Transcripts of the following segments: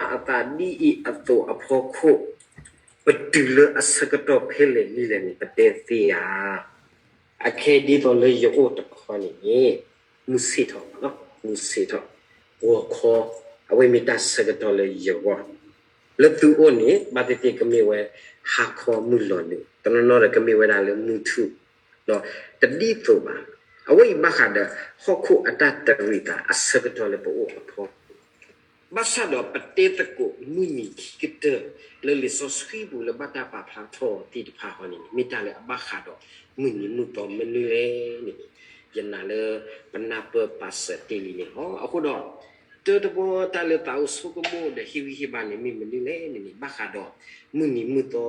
တၢ်မၤအသးဒ်အံၤအသိးအဖီခိၣ် ပတုၤလၢအဆၢကတီၢ်ဖဲလဲၣ်ဒ်လဲၣ်န့ၣ် ပတဲသ့ဧါ. အခဲဒ်သိးလၢယအိၣ်တခီန့ၣ်န့ၣ် မုၢ်ဆ့ၣ်ထီၣ်, မုၢ်ဆ့ၣ်ထီၣ်, ဂီၤခီ, အဝဲမ့ၢ်တၢ်ဆၢကတီၢ်လၢယဂီၢ်, လၢသုအိၣ်န့ၣ် ဘၣ်သ့ၣ်သ့ၣ်ကမ့ၢ်ဝဲ ဟါခီမုၢ်လီၤနုာ်, တနီၤနီၤဒီးကမ့ၢ်ဝဲဒၣ်လၢမုၢ်ထူၣ်, တဒ်သိးဘၣ်. အဝဲအံၤဘၣ်ဃးဒီး ဟီၣ်ခိၣ်အတၢ်တရံးသးအဆၢကတီၢ်လၢပအိၣ်အဖီခိၣ် ဘၣ်ဆၣ်ဒီးပတဲသကိးမုၢ်နံၤခံကတၢၢ် လၢလံာ်စီဆှံပူၤလၢဘၣ်တၢ်ပာ်ဖျါထီၣ်သ့ၣ်တဖၣ်ဃီန့ၣ်န့ၣ် မ့ၢ်တၢ်လၢအဘၣ်ဃးဒီးမုၢ်နံၤမုၢ်သီမနုၤလဲၣ်န့ၣ်န့ၣ် ယနာ်လၢပနၢ်ပၢၢ်ပာ်စၢၤတ့ၢ်လံန့ၣ်လီၤ. အဃိဒီး တၢတဘီတၢ်လၢသးအိၣ်ဆိကမိၣ်ဒီးဟ့ၣ်ဂံၢ်ဟ့ၣ်ဘါန့ၣ် မ့ၢ်မနုၤလဲၣ်န့ၣ်န့ၣ် ဘၣ်ဃးဒီးမုၢ်နံၤမုၢ်သီ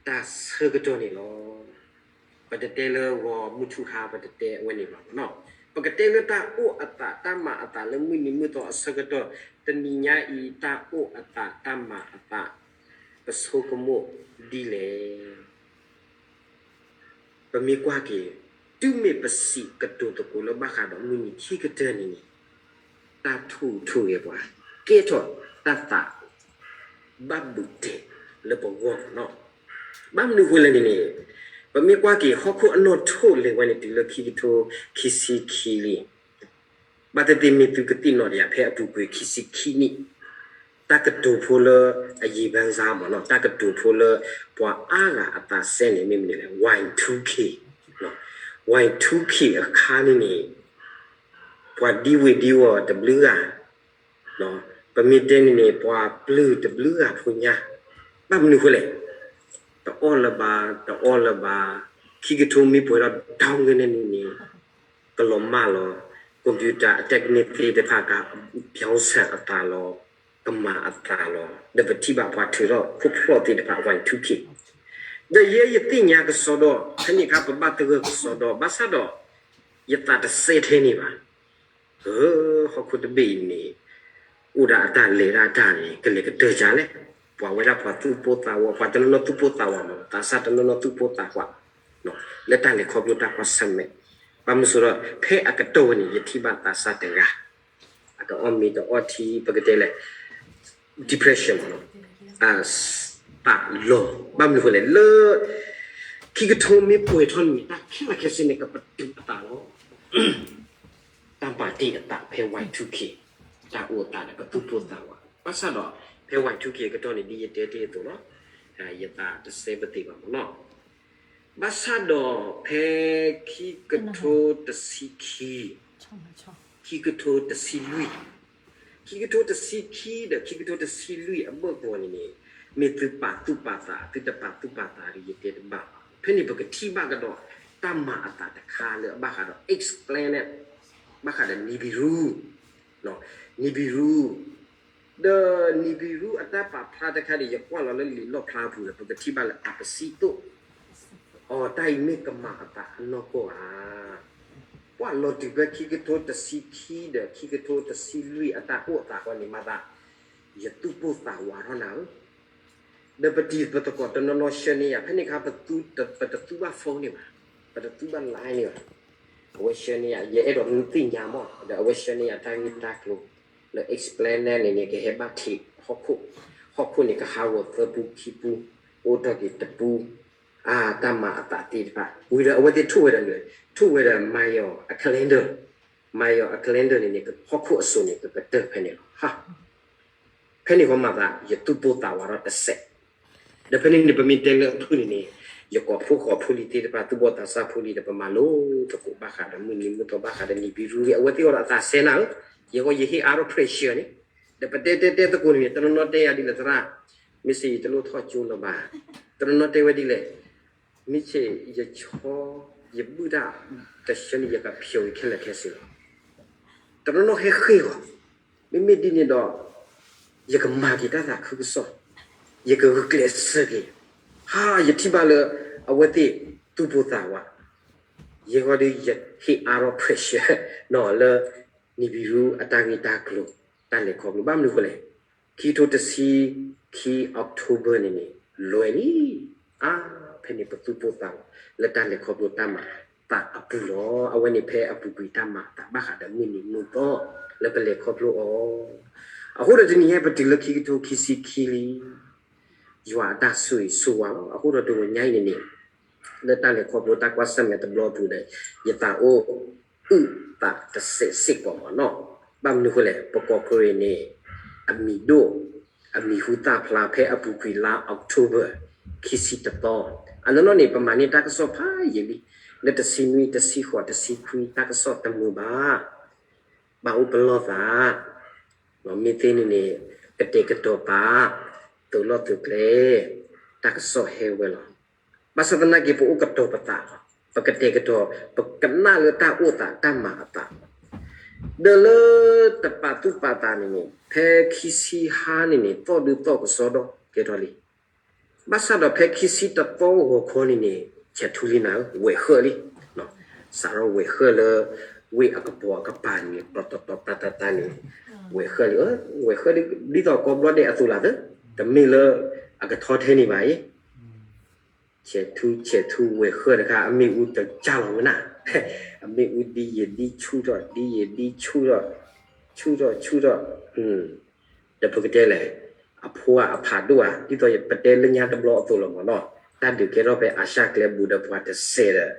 တၢ်ဆၢကတီၢ်န့ၣ်လီၤ. ပတတဲလၢဂီၤမုၢ်ထူၣ်ဟါ ပတတဲအဝဲန့ၣ်ဘၣ်နီၤ. ပကတဲလၢတၢ်အိၣ်အသး တၢ်မၤအသးလၢမုၢ်နံၤမုၢ်သီအဆၢကတီၢ် တနံၤညါအံၤ တၢ်အိၣ်အသး တၢ်မၤအသး ပဆိကမိၣ်ဒ်လဲၣ်. ပမ့ၢ်ကွၢ်က့ၤ တုၤမ့ၢ်ပစံးကတိၤသကိးလၢဘၣ်ဃးဒီးမုၢ်နံၤခံကတၢၢ်န့ၣ်န့ၣ် တၢ်ထူၣ်ထူၣ်ဂဲၤပှၤ ကဲထီၣ်တၢ်သး ဘၣ်ဘုးတဲာ်လၢပဂီၢ်နီၤ. ဘၣ်မနုၤအဃိလဲၣ်န့ၣ်န့ၣ် ပမ့ၢ်ကွၢ်က့ၤ ဟီၣ်ခိၣ်အနီၣ်ထိၣ်လဲၤဝဲန့ၣ် တုၤလၢခံကထိခံဆံခံလံ. ဘၣ်သ့ၣ်သ့ၣ်မ့ၢ်သုကသ့ၣ်နီၣ်ဒံးယၤ ဖဲအပူၤကွံာ်ခံဆံခံနံၣ် တၢ်ကတိၤဖိလၢအယံၤဘၣ်စၢ်မ့ၢ်နီၤ တၢ်ကတိၤဖိလၢပှၤအါဂၤအသးစဲန့ၣ် မ့ၢ်မနုၤလဲၣ် Y two K, Y two K အခါန့ၣ်န့ၣ် ပှၤဒံဝ့ၤဒံဝီၤတဘျုးဂၤ ပမ့ၢ်တဲန့ၣ်န့ၣ် ပှၤပျုၢ်တဘျုးဂၤဖိညါ ဘၣ်မနုၤအဃိလဲၣ် တအီၣ်လၢၤဘၣ် တအီၣ်လၢၤဘၣ် ခံကထိမ့ၢ်ပှဲၤဒီး down ကဲန့ၣ်န့ၣ်န့ၣ် ကလီၤမၢ်လီၤ computer အ technique သ့ၣ်တဖၣ်က ပြောင်းဆံ အသးလီၤ ကမၤအသးလီၤ ဒီးပထံၣ်ဘၣ်ပှၤထုးထီၣ်ခိၣ်ဖျီၣ်သ့ၣ်တဖၣ် Y two K ဒီးယဲယသ့ၣ်ညါကစီဒီ ဖဲန့ၣ်အခါပဘၣ်သဂၢၢ်ကစီဒီ ဘၣ်ဆၣ်ဒီး ယသးတစဲထဲန့ၣ်ဘၣ် ဟီၣ်ခိၣ်တဘ့ၣ်အံၤန့ၣ် အိၣ်ဒၣ်အတၢ်လဲၤဒၣ်တၢ်န့ၣ် ကလဲၤကတၢၢ်ကလဲၣ်, ပှၤဝဲဒၣ်ပှၤသူၣ်ပိၢ်သးဝး ပှၤတနီၤနီၤသူၣ်ပိၢ်သးဝးမး သးစၢ်တနီၤနီၤသူၣ်ပိၢ်သးဝး လၢတၢ်လဲၤခီဖျိတၢ်ကွၢ်ဆၢၣ်မဲာ်, ဘၣ်မနုၤအဃိဒီး ဖဲအကတီၢ်ဝဲန့ၣ် ယထံၣ်ဘၣ်သးစၢ်တဂၤ အတအီၣ်မ့ၤတအီၣ်ထံ ပကတဲလဲၣ် depression မး သးလီၤ ဘၣ်မနုၤအဃိလဲၣ် လၢ ခံကထိမ့ၢ်ပှဲၤထီၣ်န့ၣ် တၢ်ခဲလၢာ်ခဲဆ့န့ၣ် ကပတုာ်အသးလီၤ တၢ်မၤတ့ၢ်အသးဖဲ Y two K တၢ်အိၣ်အသးဒီးပသူၣ်ပိၢ်သးဝး ဘၣ်ဆၣ်ဒီး ဖဲ Y two K အကတီၢ်န့ၣ် ဒ်ယတဲတ့ၢ်အသိးလီၤ ယသးတစဲပသ့ၣ်ဘၣ်မးနီၤ ဘၣ်ဆၣ်ဒီးဖဲ ခံကထိတဆံခံ ခံကထိတဆံလွံၢ် ခံကထိတဆံခံဒီးခံကထိတဆံလွံၢ်အဘၢၣ်စၢၤန့ၣ်န့ၣ် မ့ၢ်သုပာ်သူၣ်ပာ်သး သုတပာ်သူၣ်ပာ်သးဒီး ယတဲတဘၣ်ဘၣ်. ဖဲန့ၣ်ပကထံၣ်ဘၣ်ကဒီး တၢ်မၤအသးတခါလၢအဘၣ်ဃးဒီး explain ဘၣ်ဃးဒီး Nibiru, Nibiru ဒီး Nibiru အတၢ်ပာ်ဖျါတခါန့ၣ် ယကွၢ်လီၤလၢလံာ်လီၣ်ဖျါပူၤဒီး ပကထံၣ်ဘၣ်လၢအပစံတိၣ် အီၤတၢ်အံၤမ့ၢ်ကမၤအသးအနီၢ်ကီၢ်ဧါ. ပှၤလီၤတုၤဖဲခံကထိတဆံခံဒီးခံကထိတဆံလွံၢ်အတၢ်အိၣ်အသးဃီန့ၣ်မၤသး ယသူၣ်ပိၢ်သးဝးထီၣ်နၤဧၢ, ဒီးပတံၤပသကိးတနီၤနီၤဆှၢန့ၢ်ယၤ ဖဲန့ၣ်အခါ ပတသူဘၣ် phone န့ၣ်ဘၣ်, ပတသူဘၣ် line န့ၣ်ဘၣ်, အဝဲဆှၢန့ၢ်ယၤ ယအဲၣ်ဒိးသ့ၣ်ညါမး ဒီးအဝဲဆှၢန့ၢ်ယၤတၢ်ဂ့ၢ်တၢ်ကျိၤ လၢ explain န့ၣ်န့ၣ် ကဟဲဘၣ်ထံးဟီၣ်ခိၣ်, ဟီၣ်ခိၣ်န့ၣ် ကဟးဂီၤသၢပူခံပူ, အိၣ်ထီၣ်က့ၤတပူ, အါ တၢ်မၤအသးသ့ၣ်တဖၣ် ဝံၤဒီးအဝဲသ့ၣ်ထိၣ်ဝဲဒီး ထိၣ်ဝဲဒီး Mayan အ calendar, Mayan အ calendar န့ၣ်န့ၣ် ဟီၣ်ခိၣ်အစိၤန့ၣ် ကကတၢၢ်ဖဲန့ၣ်လီၤ. ဖဲန့ၣ်ဃီမၤသး ယသူၣ်ပိၢ်သးဝးထီၣ်တစဲး, ဒီးဖဲန့ၣ်န့ၣ် ပမ့ၢ်တဲလၢအဖုၣ်န့ၣ်န့ၣ် ယကိးဖိဃီဖိလံၤသ့ၣ်တဖၣ် သူၣ်ဘီၣ်သးစၢ်ဖိလံၤဒီး ပမၤလိသကိးဘၣ်ဃးဒီးမုၢ်နံၤမုၢ်သီ ဘၣ်ဃးဒီး Nibiru အဝဲသ့ၣ်အီၤဒီးအသးစဲနၤဧၢ, ယဂီၢ်ယဟ့ၣ်အါထီၣ် pressure န့ၣ်, ဒီးပတဲတဲတဲသကိးန့ၣ်န့ၣ် တနီၤနီၤတဲယၤဒ်လဲၣ်သရၣ်, မ့ၢ်စ့ၢ်ယတလိၣ်ထီၣ်ကၠိလၢၤဘၣ်, တနီၤနီၤတဲဝဲဒ်လဲၣ် မ့ၢ်ဆ့ၣ်ယဆီ ယဘုၣ်တၢ်တဆၢန့ၣ် ယကဖျိးခဲလၢာ်ခဲဆ့လီၤ. တနီၤနီၤဟဲဃ့ၢ်အီၤ, မ့မ့ၢ်ဒ်န့ၣ်ဒီး ယကမၤက့ၤတၢ်သးခုကစီၣ်, ယကဂုာ်ကျဲးစၢးက့ၤ, ဟါ ယထံၣ်ဘၣ်လၢ အဝဲသ့ၣ်သူၣ်ပိၢ်သးဝး, ယဂီၢ်ဒီးယဟ့ၣ်အါထီၣ် pressure နီၤလၢ Nibiru အတၢ်ဂ့ၢ်တၢ်ကျိၤ တၢ်လဲၤခီဖျိ ဘၣ်မနုၤအဃိလဲၣ် ခံကထိတဆံခံ October န့ၣ်န့ၣ် လွဲလံ. အါ ဖဲန့ၣ်ပသူၣ်ပိၢ်သးဝး လၢတၢ်လဲၤခီဖျိတၢ်မၤသးအပူၤလီၤ. အဝဲန့ၣ်ဖဲအပူၤကွံာ်တၢ်မၤအသးဘၣ်ဃးဒီးမုၢ်နံၤမုၢ်သီ လၢပလဲၤခီဖျိအီၤ အဃိဒီးတနံၤညါပတုၤလၢခံကထိခံဆံခံလံ, ယွၤအတၢ်ဆိၣ်ဂ့ၤဆိၣ်ဝါလီၤ. အဃိဒီးတဂီၤညါအံၤန့ၣ်န့ၣ် လၢတၢ်လဲၤခီဖျိတၢ်ကွၢ်ဆၢၣ်မဲာ်တဘျီပူၤဒီး ယသးအိၣ်အုၣ်သးတစဲးစ့ၢ်ကီးမ့ၢ်နီၤ. ဘၣ်မနုၤဃိလဲၣ်, ပကီၢ်ကရ့ၣ်န့ၣ် အမံၤဒိၣ် အမံၤဟူသၣ်ဖျါဖဲအပူၤကွံာ်လါ October ခံဆံတသီ, အနီၢ်နီၢ်န့ၣ် ပမၤန့ၢ်တၢ်ကစီၣ်ဖးယံာ်လံ, လၢတဆံနွံ တဆံဃိး တဆံခွံ တၢ်ကစီၣ်တမုာ်ဘၣ်, ဘၣ်အိၣ်ပလီၢ်သး, မ့ၢ်သ့န့ၣ်န့ၣ် ကတဲာ်ကတီၤပာ် သုးလီၢ်သုးကျဲ တၢ်ကစီၣ်ဟဲဝဲလီၤ. ဘၣ်ဆၣ်သနာ်က့ ပအိၣ်ကတီၤပသးလီၤ. ပကတဲာ်ကတီၤ ပကနၣ်လၢတၢ်အိၣ်သးတၢ်မၤအသး, ဒီးလၢတပာ်သူၣ်ပာ်သးန့ၣ်န့ၣ် ဖဲခံဆံဟါန့ၣ်န့ၣ် သီၣ်ဒုးသီၣ်ကစီဒီကဲထီၣ်လံ. ဘၣ်ဆၣ်ဒီးဖဲခံဆံတသီဂီၤခီန့ၣ်န့ၣ် ဆဲးထူလံနၤဧၢ ဝဲၢ်ဃၢၣ်လံ. စးထီၣ်ဝဲၢ်ဃၢၣ်လၢ ဝ့ၢ်အကပိာ်အကပၤန့ၣ် တီတီတီတၢ်တၢ်တၢ်န့ၣ် ဝဲၢ်ဃၢၣ်လံ, ဝဲၢ်ဃၢၣ်လံ ဒ်သိးကီဘျီဒဲးအသိးလီၤသၢ, တမ့ၢ်လၢအကထီထဲန့ၣ်ဘၣ်အံၤ ဆဲးထူဆဲးထူဝဲၢ်ဃၢၣ်တခါ အမ့ၣ်အူတကၢ်လီၤဝဲနၤ, အမ့ၣ်အူဒ်ယဲၢ်ဒ်ဆူၣ်ထီၣ် ဒ်ယဲၢ်ဒ်ဆူၣ်ထီၣ်, ဆူၣ်ထီၣ်ဆူၣ်ထီၣ်, ဒီးပကတဲလဲၣ်, အဖိဧါအဖးဒိၣ်ဧါ ဒ်သိးယပတဲလၢညါတဘျီအသိးလီၤမ့ၢ်နီၤ, တၢ်ဒုးကဲထီၣ်ဖဲအၡၢၣ်ကျဲဘူးဒီးပှၤတစဲးဒီး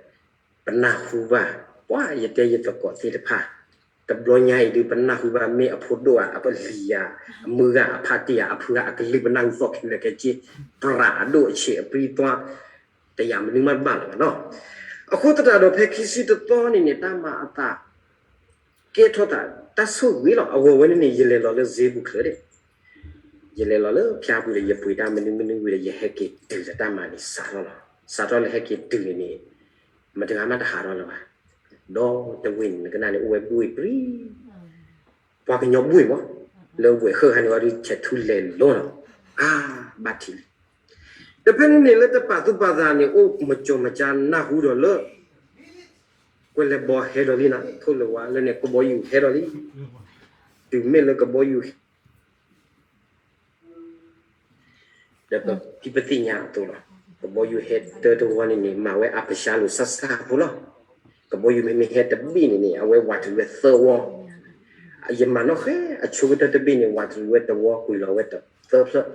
ပနၢ်ဟူဘၣ်, ပှၤယတဲယသကိးသ့ၣ်တဖၣ်, တဘျီညါအံၤဒုး ပနၢ်ဟူဘၣ်မ့ၢ်အဖိဒိၣ်ဧါ အပလံၤဧါ, အမုၢ်ဂၤ အဖးတံၢ်ဧါ အဖုဂၤ အကလုၢ် ပနၢ်ဟူသီၣ်ခဲလၢာ်ခဲဆ့, ပြးအဒိၣ်အဆံးအပြံသွါ, တယၤမနုၤမးတဘၣ်လၢၤဘၣ်နီၤ. အဃိသတးဒီးဖဲခံဆံတသီန့ၣ်န့ၣ် တၢ်မၤအသး ကဲထီၣ်သး တၢ်ဆိၣ်ဂ့ၤလီၤ. အဂီၢ်ဝဲန့ၣ်န့ၣ် ယလဲၤလီၤလၢစ့ပူၤချၢဒၣ်, ယလဲၤလီၤလၢဖၠါပူၤဒီး ယပှ့ၤတၢ်မနုၤမနုၤဝံၤဒီး ယဟဲက့ၤတုၤလၢတၢ်မၤန့ၣ် စးထီၣ်လီၤ. စးထီၣ်လၢဟဲက့ၤတုၤန့ၣ်န့ၣ် မတၤဂၤမးတဟးထီၣ်လၢၤဘၣ်. ဒီးတဝ့ၢ်န့ၣ် နကနၣ်န့ၣ် အိၣ်ဝဲဘှ့ၣ်ပြံ ပှၤကညီဘှ့ၣ်မး, လၢဝဲၢ်ဃၢၣ်ခါန့ၣ်ဝဲဒုး ဆဲးထူလဲၤလီၤလီၤ. အါ ဘၣ်ထံးလံ. ဒီးဖဲန့ၣ်န့ၣ် လၢတပာ်သူၣ်ပာ်သးန့ၣ် အိၣ်မကၠီမကၠါနၢ်ဟူဒီးလၢ ကွဲးလဲၤဘီဟဲဒီးလံနီၤ, ထိၣ်လၢၤဝါလၢန့ၣ် ကဘီယူၤဟဲဒီးလံ. တုၤမ့ၢ်လၢကဘီယူၤ ဒီးပထံၣ်ပသ့ၣ်ညါအသိးလီၤ. ကဘီယူၤဟဲတၢတဝီန့ၣ်န့ၣ် မၤဝဲအပစါလိာ်စၢ်စၢ်ဖိလီၤ. ကဘီယူၤမ့မ့ၢ်ဟဲတဘ့ၣ်န့ၣ်န့ၣ် အဝဲဝးတရံးဝဲသၢဝီ. ယမၤနီၣ်ဃဲ အဆိကတၢၢ်တဘ့ၣ်န့ၣ် ဝးတရံးဝဲတဝီ ကွံာ်လီၤဝဲသၢဖျၢၣ်,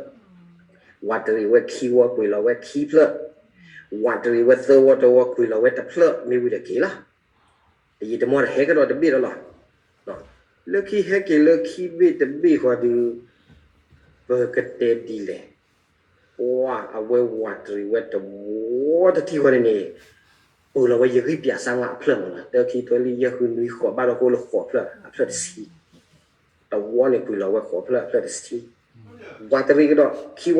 ဝးတရံးဝဲခံဝီ ကွံာ်လီၤဝဲခံဖျၢၣ်, ဝးတရံးဝဲသၢဝီတဝီ ကွံာ်လီၤဝဲတဖျၢၣ် မ့ၢ်ဝံၤဒီးက့ၤလီၤ. တယံာ်တမီၢ်ဒီးဟဲကဒီးတဘ့ၣ်ဒီးလီၤ. လၢခံဟဲက့ၤလၢခံဘ့ၣ်တဘ့ၣ်ဃီဒုး ပကတဲဒ်လဲၣ်, ပှၤအဝဲဝးတရံးဝဲတဝီတထံၣ်ဃီန့ၣ်န့ၣ် ပူၤလီၤဝဲယဂံၢ်ပၠးစၢ်ဝါအဖျၢၣ်မးနီၤ, တၢခံတၢလံယဲၢ်ဃုနွံဃိး ဘၣ်ဒီးဃိလၢဃိးဖျၢၣ် အဖျၢၣ်တဆံ တဝီန့ၣ် ကွံာ်လီၤဝဲဃိးဖျၢၣ်အဖျၢၣ်တဆံ, ဝးတရံးကဒီး ခံဝီတဝီ ဃိး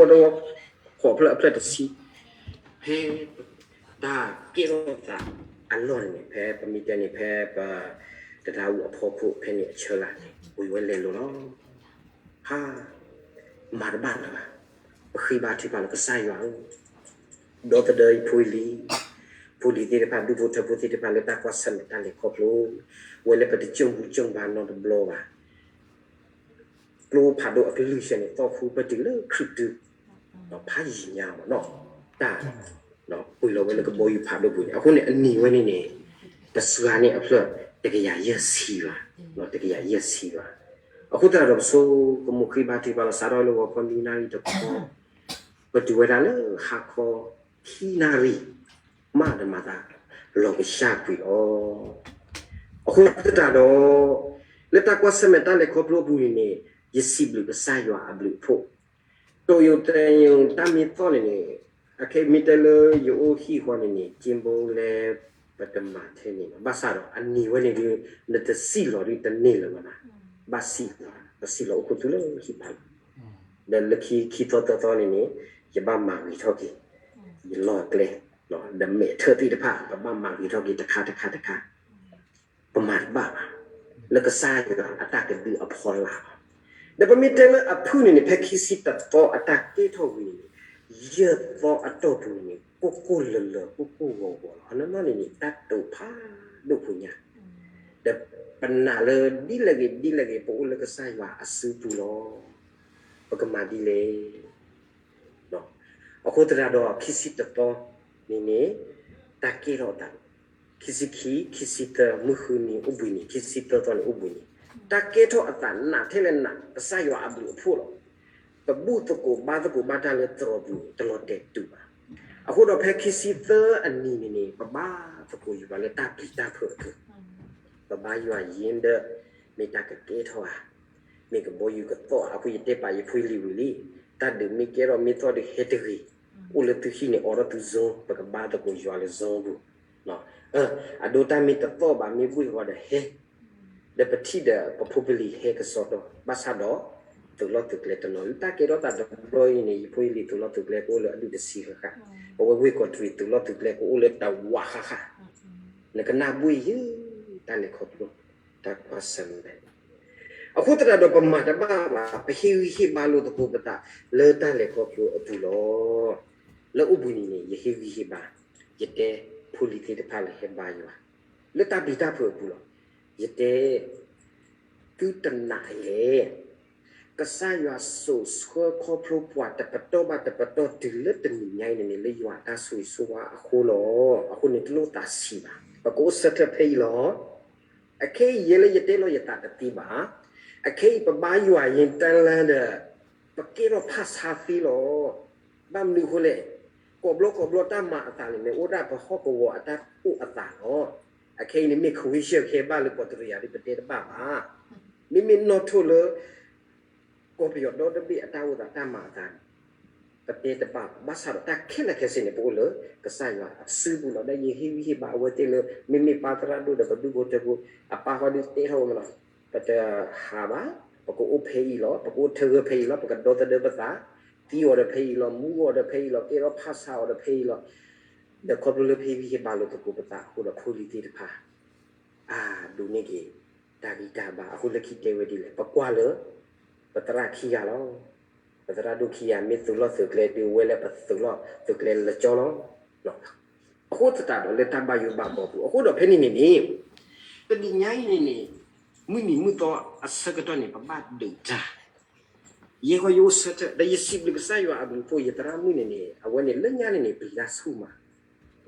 ဖျၢၣ်အဖျၢၣ်တဆံ, ဖဲတၢ်ကဲထီၣ်သးအလီၢ်န့ၣ်န့ၣ် ဖဲပမ့ၢ်တဲန့ၣ် ဖဲပတဒါအူအဖီခိၣ်ဖဲန့ၣ်အဆၢလၢ်န့ၣ် ဝံၤဝဲလဲၤလိၤလီၤ. ဟါ, မၤတဘၣ်လၢၤဘၣ်, ပဃ့ဘါထုကဖၣ်လၢကစၢ်ယွၤဧၢ, ဒီသဒၢအံၤဖိလံၤ, ဖိလံၤသ့ၣ်တဖၣ် ဒူၣ်ဖိထၢဖိသ့ၣ်တဖၣ်လၢတၢ်ကွၢ်ဆၢၣ်မဲာ်တၢ်လဲၤခီဖျိ, ဝဲလၢပတကၠိၣ်ဘူကၠိၣ်ဘါနီတဘျီဘၣ် ကျိဖးဒိၣ်အကလုၢ်ဆဲန့ၣ် သီၣ်ခူပတုာ်လၢခရုၣ်တု, ဖးယံာ်ညါမးနီၤ, တၢ်ကွံာ်လီၤဝဲလၢကဘီယူၤဖးဒိၣ်ပူၤန့ၣ် အဃိန့ၣ်အနံၤဝဲန့ၣ်န့ၣ် ပစှၤန့ၢ်အဖျၢၣ်တကယၤယဲၢ်ဆံဘၣ်, တကယၤယဲၢ်ဆံဘၣ်. အဃိသတးဒီးပဆိကမိၣ်ဃ့ဘါထုကဖၣ်လီၤ စးထီၣ်လၢဂီၤခီနွံနၣ်ရံၣ်တခီ ပတုၤဝဲဒၣ်လၢဟါခီခံနၣ်ရံၣ် မးဒီးမၤသးလီၤကစၢ်ကွံာ်အီၤ. အဃိသတးဒီး လၢတၢ်ကွၢ်ဆၢၣ်မဲာ်တၢ်လဲၤခီဖျိအပူၤန့ၣ်န့ၣ် ယစံးဘျုးကစၢ်ယွၤအဘျုးအဖှိၣ်, တိၢ်ယိာ်တဲယိာ်တၢ်မ့ၢ်သီၣ်န့ၣ်န့ၣ် အခဲမ့ၢ်တဲလၢယအိၣ်ဟံၣ်ဃီန့ၣ်န့ၣ် က့ဘိလဲ ပတမၤထဲန့ၣ်လီၤ. ဘၣ်ဆၣ်ဒီးအနံၤဝဲန့ၣ်ဒုး နတစံၣ်လီၤဒုးတန့ၢ်လၢၤဘၣ်, ဘၣ်စံၣ်လီၤ, ပစံၣ်လီၤအိၣ်ခူသူၣ်လၢဟံၣ်ဖးလီၤ. ဒီးလၢခံခံသီသၢသီန့ၣ်န့ၣ် ယဘၣ်မၤဂ့ၤထီၣ်က့ၤ ယလီၢ်ကျဲ, ဒီးမဲာ်ထၢၣ်သ့ၣ်တဖၣ် ပဘၣ်မၤဂ့ၤထီၣ်က့ၤတခါတခါတခါ, ပမၤတဘၣ်ဘၣ် လၢကစၢ်ယွၤအတၢ်ကဒုအဖီလာ်လီၤ. ဒီးပမ့ၢ်တဲလၢအဖုၣ်န့ၣ်န့ၣ် ဖဲခံဆံတသီအတၢ်ကဲထီၣ်ဝံၤန့ၣ်န့ၣ် ယဲၢ်သီအတီၢ်ပူၤန့ၣ်န့ၣ် ကိၢ်ကိၢ်လၢၤလၢၤ ကိၢ်ကိၢ်ဂီၤဂီၤလီၤ. အနီၢ်နီၢ်န့ၣ်န့ၣ် တၢ်တိာ်ဖးဒိၣ်ဖိညါ, ဒီးပနာ်လၢဒ်လဲၣ်ဂ့ၤဒ်လဲၣ်ဂ့ၤ ပအိၣ်လၢကစၢ်ယွၤအစုပူၤလီၤ. ပကမၤဒ်လဲၣ် အဃိသတးဒီးခံဆံတသီန့ၣ်န့ၣ် တၢ်ကဲထီၣ်အသး, ခံဆံခံ, ခံဆံသၢ မုၢ်ဃုနံၤအိၣ်ဘှံးနံၤ, ခံဆံသၢသီန့ၣ်အိၣ်ဘှံးနံၤ, တၢ်ကဲထီၣ်အသးနးထဲလဲၣ်နး ကစၢ်ယွၤအဘျုးအဖှိၣ်လီၤ. ပဘူၣ်သကိးဘါသကိးဘၣ်တၢ်လၢတြီၤပူၤ တလီၤတဲာ်တူာ်ဘၣ်. အဃိဒီးဖဲခံဆံသၢအနံၤန့ၣ်န့ၣ် ပဘါသကိးယွၤလၢတၢ်ပျံၤတၢ်ဖုးအပူၤ, ပဘါယွၤယံၤဒီး မ့ၢ်တၢ်ကကဲထီၣ်ဧါ, မ့ၢ်ကဘီယူၤကသီၣ်ဧါ, အဃိယတဲပာ်ယဖိယလံၤဝံၤလံ, တၢ်ဒုးမ့ၢ်ကဲထီၣ်မ့ၢ်သီၣ်ဒုးဟဲတဂ့ၤ, အိၣ်လၢသုဟံၣ်န့ၣ် အိးထီၣ်သု Zoom, ပကဘါသကိးယွၤလၢ Zoom ပူၤ အဒိတၢ်မ့ၢ်တသီၣ်ဘၣ် မ့ၢ်ဘှ့ၣ်ဃီဒီးဟဲ, ဒီးပထံၣ်ဒီးပဖိပလံၤဟဲကစီဒီ, ဘၣ်ဆၣ်ဒီး သုးလီၢ်သုးကျဲတနီၤ, လၢတၢ်ကဲထီၣ်သးတဘျီအံၤန့ၣ် ယဖိယလံၤသုးလီၢ်သုးကျဲကအိၣ်လၢအဒူၣ်တဆံဃၣ်ဃၣ်, ပဝဲဝ့ၢ်ကီးတရံး သုးလီၢ်သုးကျဲကအိၣ်လၢတဝးဃၣ်ဃၣ်, နကနၣ်ဘှ့ၣ်ယဲ တၢ်လဲၤခီဖျိ တၢ်ကွၢ်ဆၢၣ်မဲာ် အဃိသတးဒီးပမၤတဘၣ်ဘၣ်, ပဟ့ၣ်ဂံၢ်ဟ့ၣ်ဘါလိာ်သကိးပသး လၢတၢ်လဲၤခီဖျိအပူၤလီၤ. လၢအိၣ်ဘှံးနံၤန့ၣ် ယဟ့ၣ်ဂံၢ်ဟ့ၣ်ဘါ, ယတဲဖိလံၤသ့ၣ်တဖၣ်လၢဟဲဘါယွၤ လၢတၢ်ပျံၤတၢ်ဖုးအပူၤလီၤ. ယတဲ သုတနာ်လဲၣ်. ကစၢ်ယွၤစိာ်ဆှၢခီဖျိပှၤတပတီၢ်ဘၣ်တပတီၢ်တုၤလၢတနံၤညါအံၤန့ၣ်န့ၣ် လၢယွၤအတၢ်ဆိၣ်ဂ့ၤဆိၣ်ဝါအဃိလီၤ. အဃိန့ၣ်တလိၣ်သးဆံးဘၣ်. ပကအိၣ်ဆၢထၢၣ်ဖဲအံၤလီၤ. အခဲအံၤယဲလၢယတဲလီၤယသးတသ့ဘၣ်. အခဲအံၤပဘါယွၤယံၤတၢ်လၢဒီး ပကဲထီၣ်ဖၣ်ဆါသ့လီၤ. ဘၣ်မနုၤအဃိလဲၣ်, ကိးဘျီကိးဘျီတၢ်မၤအသးန့ၣ် မ့ၢ်အိၣ်ဒၣ်ပဟီၣ်ကဝီၤအတၢ်အိၣ်အသးလီၤ. အခဲအံၤန့ၣ်မ့ၢ် ခဝ့ၡၢၣ် ကဟဲဘၣ်လၢကီးတရံးယၤဒီး ပတဲတဘၣ်ဘၣ်. မ့မ့ၢ်နီၣ်ထိၣ်လၢ ကီၢ်ပယီၤဒီတဘ့ၣ်အတၢ်အိၣ်သးတၢ်မၤအသးန့ၣ် ပတဲတဘၣ်ဘၣ်. ဘၣ်ဆၣ်ဒီးတၢ်ခဲလၢာ်ခဲဆ့န့ၣ် ပအိၣ်လၢကစၢ်ယွၤအစုပူၤလီၤ. ဒီးယဟ့ၣ်ဂံၢ်ဟ့ၣ်ဘါအဝဲသ့ၣ်လၢ မ့မ့ၢ်ပၢ်သရၣ်ဒိၣ်ဒီးပဒူၣ်ဖိထၢဖိ အပၢ်ဃီဒုးတဲထီၣ်ဝဲမးလီၤ. ပတဟးဘၣ်, ပကအိၣ်ဖဲအံၤလီၤ, ပကအိၣ်ထၢဂၢၢ်ဖဲအံၤလီၤ, ပကဒီသဒၢပသး, သံအီၤဒီးဖဲအံၤလီၤ, မူအီၤဒီးဖဲအံၤလီၤ, ကဲထီၣ်ဖၣ်ဆါအီၤဒီးဖဲအံၤလီၤ. ဒီးခီဖျိလၢပဟ့ၣ်ဂံၢ်ဟ့ၣ်ဘါလိာ်သကိးပသးအဃိဒီး ဖိလံၤသ့ၣ်တဖၣ် အါ ဒိးန့ၢ်က့ၤ တၢ်ဂံၢ်တၢ်ဘါ. အဃိလၢခံတဲဝဲဒ်လဲၣ်, ပကွၢ်လၢ ပသရၣ်ခံဂၤလီၤ. ပသရၣ်ဒိၣ်ခံဂၤ မ့ၢ်သုးလီၢ်သုးကျဲဒုးဝဲလၢပသုးလီၢ်သုးကျဲလၢကၠီလီၤ. အဃိသတးဒီးလၢတၢ်ဘၣ်ယိၣ်ဘၣ်ဘီပူၤ အဃိဒီးဖဲန့ၣ်န့ၣ်န့ၣ် တနံၤညါအံၤန့ၣ်န့ၣ် မုၢ်နံၤမုၢ်သီအဆၢကတီၢ်န့ၣ် ပဘၣ်ဒုးတၢ် ယဲဃီယအိၣ်ဆၢထၢၣ် ဒီးယစံးဘျုးကစၢ်ယွၤအဘျုးအဖှိၣ် ယသရၣ်မုၣ်န့ၣ်န့ၣ် အဝဲန့ၣ်လၢညါန့ၣ်န့ၣ် ပျံၤတၢ်ဆူၣ်မး,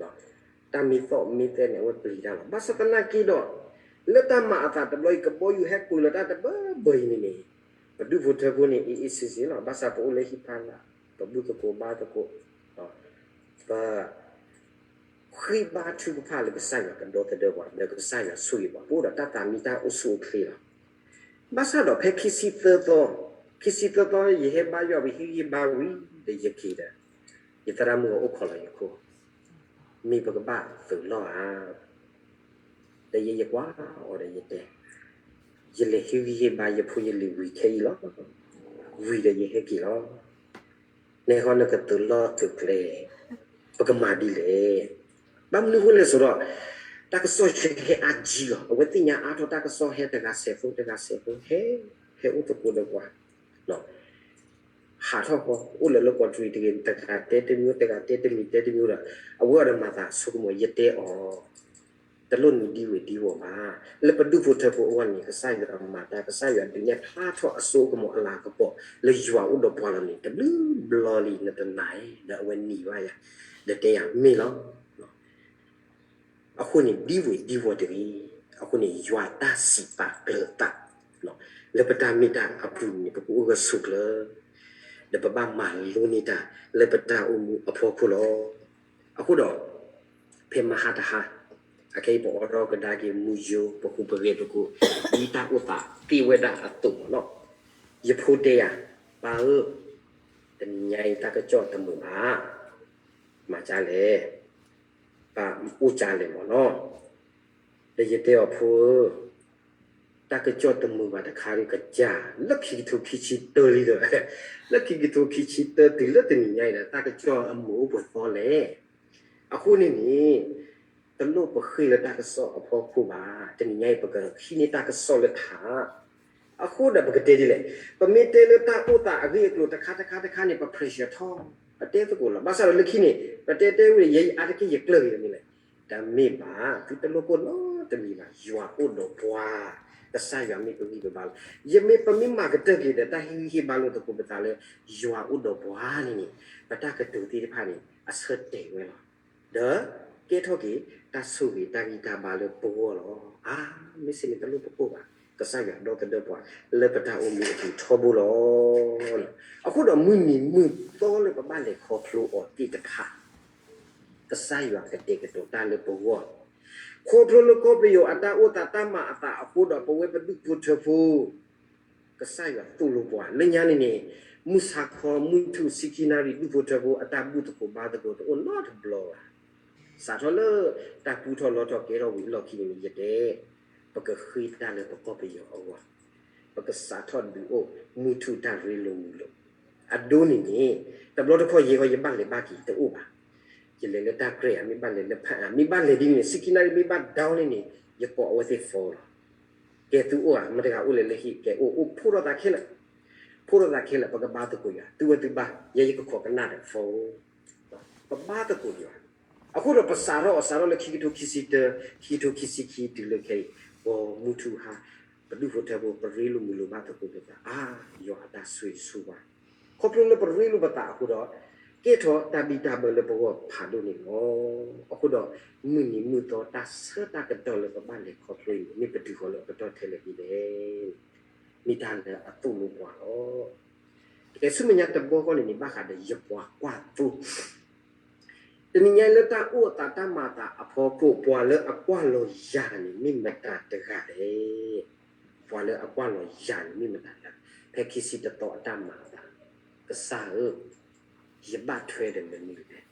တၢ်မ့ၢ်သီၣ်မ့ၢ်သဲန့ၣ် အဝဲပျံၤတၢ်လီၤ. ဘၣ်ဆၣ်သနာ်က့ဒီး လၢတၢ်မၤအသးတဘျီအံၤ ကဘီယူၤဟဲကွံာ်လီၤတၢ်တဘၢဘၢအံၤန့ၣ်န့ၣ် ပဒူၣ်ဖိထၢဖိန့ၣ် အ့ၣ်အ့ၣ်စ့စ့လီၤ. ဘၣ်ဆၣ်ပအိၣ်လၢဟံၣ်ဖးလၢ် ပဘူၣ်သကိးဘါသကိး ပ ဃ့ဘါထုကဖၣ်လၢကစၢ်ယွၤကဒီသဒၢပှၤ ဒီးကစၢ်ယွၤဆိၣ်ဂ့ၤပှၤ ပအိၣ်ဒီးတၢ်သးမံတၢ်အိၣ်ဆူၣ်အိၣ်ချ့လီၤ. ဘၣ်ဆၣ်ဒီးဖဲခံဆံသၢသီ, ခံဆံသၢသီ ယဟဲဘါယွၤဝံၤ ဟ့ၣ်ဂံၢ်ဘါဝံၤ ဒီးယက့ၤဒီး ယသရၣ်မုၣ်အအိၣ်ခိးလီၤယခိၣ်, မ့ၢ်ပကဘၣ်သုးလီၢ်ဧါ. ဒီးယဲယကွၢ်အီၤဒီးယတဲ, ယလဲၤဟ့ၣ်ဂံၢ်ဟ့ၣ်ဘါယဖိယလံၤဝံၤခဲအံၤလီၤ. ဝံၤဒီးယဟဲက့ၤလီၤ. နဲဃီနကသုးလီၢ်သုးကျဲ ပကမၤဒ်လဲၣ်. ဘၣ်မနုၤအဃိလဲၣ်ဆိုတော့ တၢ်ကစီၣ်ဟဲအါကံလီၤ. အဝဲသ့ၣ်ညါအါထီၣ်တၢ်ကစီၣ်ဟဲတဂၤဆဲးဖိတဂၤဆဲးဖိ ဟဲ ဟဲအိၣ်သကိးဒီးပှၤ ဟးထီၣ်ဃီ အိၣ်လၢလၢကီးတရံးတဂ့ၤ တဂၤတဲတမံၤ တဂၤတဲတမံၤ တဲတမံၤဒီး အဝဲအီၤဒီးမၤသးဆိကမိၣ် ယတဲအီၤ တလိၣ်နံၤဒံဝ့ၤဒံဝီၤဘၣ်. လၢပဒူၣ်ဖိထၢဖိအဂီၢ်န့ၣ် ကစၢ်ယွၤမၤတၢ် ကစၢ်ယွၤဒုးနဲၣ်ဖျါထီၣ်အစိအကမီၤအလၤကပီၤ လၢယွၤအိၣ်ဒီးပှၤလီၤန့ၣ် တဘျုးဘျီလံ နတနာ်ဧါ ဒီးအဝဲနံၤဘၣ်ယၤ ဒီးတဲယၤမ့ၢ်လီၤ. အဃိန့ၣ် ဒံဝ့ၤဒံဝီၤတဂ့ၤ. အဃိန့ၣ် ယွၤတၢ်စံးပာ်ကျၢၤသး လၢပတၢ်မ့ၢ်တၢ်အပူၤန့ၣ် ပကအိၣ်ဂၢၢ်ဆိးကျၢၤ ဒီးပဘၣ်မၤလိန့ၢ်တၢ်လၢပတၢ်အိၣ်မူအဖီခိၣ်လီၤ. အဃိဒီး ဖဲမဟါတဟါ အခဲအံၤပအိးထီၣ်ကဒါက့ၤမူယိ ပဃူပဂဲၤသကိး ဒ်တၢ်အိၣ်သးသ့ဝဲဒၣ်အသိးမ့ၢ်နီၤ, ယဖိတဲယၤ, ပၢ်ဧၢ, တနံၤညါအံၤတၢ်ကစီၣ်တမုာ်ဘၣ်, မၤဒ်လဲၣ်, ပၢ်အိၣ်ဒ်လဲၣ်မ့ၢ်နီၤ. ဒီးယတဲအီၤဖိဧၢ, တၢ်ကစီၣ်တမုာ်ဘၣ်တခါဒီးကစၢ် လၢခံကထိခံဆံတၢလံဒီး, လၢခံကထိခံဆံတၢတုၤလၢတနံၤညါအံၤဒီး တၢ်ကစီၣ်အမုာ်အိၣ်ပှဲၤသီလဲၣ်. အဃိန့ၣ်န့ၣ် တလိၣ်ပဃ့လၢတၢ်ကစီၣ်အဖီခိၣ်ဘၣ်. တနံၤညါအံၤ ပကဟံးန့ၢ်တၢ်ကစီၣ်လၢထး အဃိဒီးပကတဲဒ်လဲၣ်, ပမ့ၢ်တဲလၢတၢ်အိၣ်သးအဂ့ၢ်အကျိၤတခါတခါတခါန့ၣ် ပ pressure ထီၣ် ပတဲသကိးလီၤ. ဘၣ်ဆၣ်ဒီးလၢခံန့ၣ် ပတဲတဲဝဲဒီး ယဲယအါတက့ၢ်ယကျၢၢ်ဂ့ၤတမံၤလဲၣ်, တမ့ၢ်ဘၣ်, သုတလိၣ်ကိၢ်နီတမံၤဘၣ်, ယွၤအိၣ်ဒီးပှၤ, ကစၢ်ယွၤမ့ၢ်ပဂံၢ်ပဘါလီၤ. ယမ့ၢ်ပမ့ၢ်မၤကတၢၢ်က့ၤဒီး တၢ်ဟ့ၣ်ဂံၢ်ဟ့ၣ်ဘါလိာ်သကိးပသးလၢ ယွၤအိၣ်ဒီးပှၤန့ၣ်န့ၣ် ပတၢ်ကတိၤသ့ၣ်တဖၣ်န့ၣ် အဆၢတဲာ်ဝဲလီၤ. ဒီးကဲထီၣ်က့ၤတၢ်ဆိၣ်ဂ့ၤတၢ်ဂံၢ်တၢ်ဘါလၢပဂီၢ်လီၤ. အါ မ့ၢ်စ့ၢ်န့ၣ်တလိၣ်ပကိၢ်ဘၣ်. ကစၢ်ယွၤဒီသဒၢပှၤလၢပတၢ်အိၣ်မူအပူၤထီဘိလီၤ. အဃိဒီးမုၢ်နံၤမုၢ်သီလၢပဘၣ်လဲၤခီဖျိအီၤသ့ၣ်တဖၣ်, ကစၢ်ယွၤကတဲာ်ကတီၤတၢ်လၢပဂီၢ်, ခီဖျိလၢကီၢ်ပယီၤအတၢ်အိၣ်သးတၢ်မၤအသးအဃိဒီး ပဝဲပဒူၣ်ဖိထၢဖိ ကစၢ်ယွၤသိၣ်လိပှၤ လၢညါန့ၣ်န့ၣ်, မုၢ်ဆါခီ မုၢ်ထူၣ် ဆံခံနၣ်ရံၣ် ဒူၣ်ဖိထၢဖိအတၢ်ဘူၣ်သကိးဘါသကိးတအိၣ်နီတဘျီဘၣ်. စးထီၣ်လၢတၢ်ပူထီၣ်လီထီၣ်ကဲထီၣ်ဝံၤအလီၢ်ခံန့ၣ် ယတဲ, ပကဃ့တၢ်လၢပကီၢ်ပယီၤအဂီၢ်, ပကစးထီၣ်ဒုးအိၣ်မုၢ်ထူၣ်တၢ်ရ့လိာ်မုာ်လိာ်, အဒိန့ၣ်န့ၣ်, တဘျီတခီၣ်ယဲၢ်ဂီၢ်ယဘၣ်လဲၤဘၣ်က့ၤတအိၣ်ဘၣ်. ယလဲၤလၢတၢ်ကြဲၢ်ဧါ, မ့ၢ်ဘၣ်လဲၤလၢဖးအါ, မ့ၢ်ဘၣ်လဲၤဒ်န့ၣ် ဆံခံနၣ်ရံၣ်မ့ၢ်ဘၣ် down န့ၣ်န့ၣ် ယကိးအဝဲသ့ၣ် phone လီၤ. ကဲသုအိၣ်ဧါ, မတၤတဂၤအိၣ်လဲၣ်လၢဟံၣ် ကဲအိၣ်, အိၣ်ဖှိၣ်ထီၣ်သးခဲလၢာ်, ဖှိၣ်ထီၣ်သးခဲလၢာ် ပကဘါသကိးယွၤ, သုဝဲသုဘါ, ယဲယကခိးကနၣ်ဒီး phone ပဘါသကိးယွၤ. အဃိဒီးပစးထီၣ်အီၤစးထီၣ်လၢခံကထိခံဆံတၢ, ခံကထိခံဆံခံတုၤလၢခဲအံၤ, ပမုၢ်ထူၣ်ဟါ, ပဒူၣ်ဖိထၢဖိ ပရ့လိာ်မုာ်လိာ်ဘၣ်သကိးပသး, အါ, ယွၤအတၢ်ဆိၣ်ဂ့ၤဆိၣ်ဝါ, ခီဖျိလၢပရ့လိာ်ပသးအဃိဒီး, ကဲထီၣ်တၢ်ဘံၣ်တၢ်ဘၢလၢပဂီၢ်ဖးဒိၣ်န့ၣ်လီၤ. အဃိဒီး, မုၢ်နံၤမုၢ်သီတၢ်ဆၢတၢ်ကတီၢ်လၢပဘၣ်လဲၤခီဖျိအံၤန့ၣ် မ့ၢ်ပတုၤဃီၤလၢအပတီၢ်ထဲလဲၣ်ဒ်လဲၣ် မ့ၢ်တၢ်လၢအသိၣ်လိပှၤလီၤ. တကဲဆူမဲာ်ညါတဘျီဃီန့ၣ်န့ၣ် ဘၣ်ဃးဒီးယပှၤကွၢ်သိ, တနံၤညါအံၤလၢတၢ်အိၣ်အသးတၢ်မၤအသးအဖီခိၣ် ပှၤလၢအကွၢ်လီၤယၤန့ၣ် မ့ၢ်မတၤတဂၤလဲၣ်. ပှၤလၢအကွၢ်လီၤယၤန့ၣ် မ့ၢ်မတၤတဂၤ, ဖဲခံဆံတသီအတၢ်မၤအသး, ကစၢ်ဧၢ, ယဘၣ်ထွဲဒီးမနုၤလဲၣ်.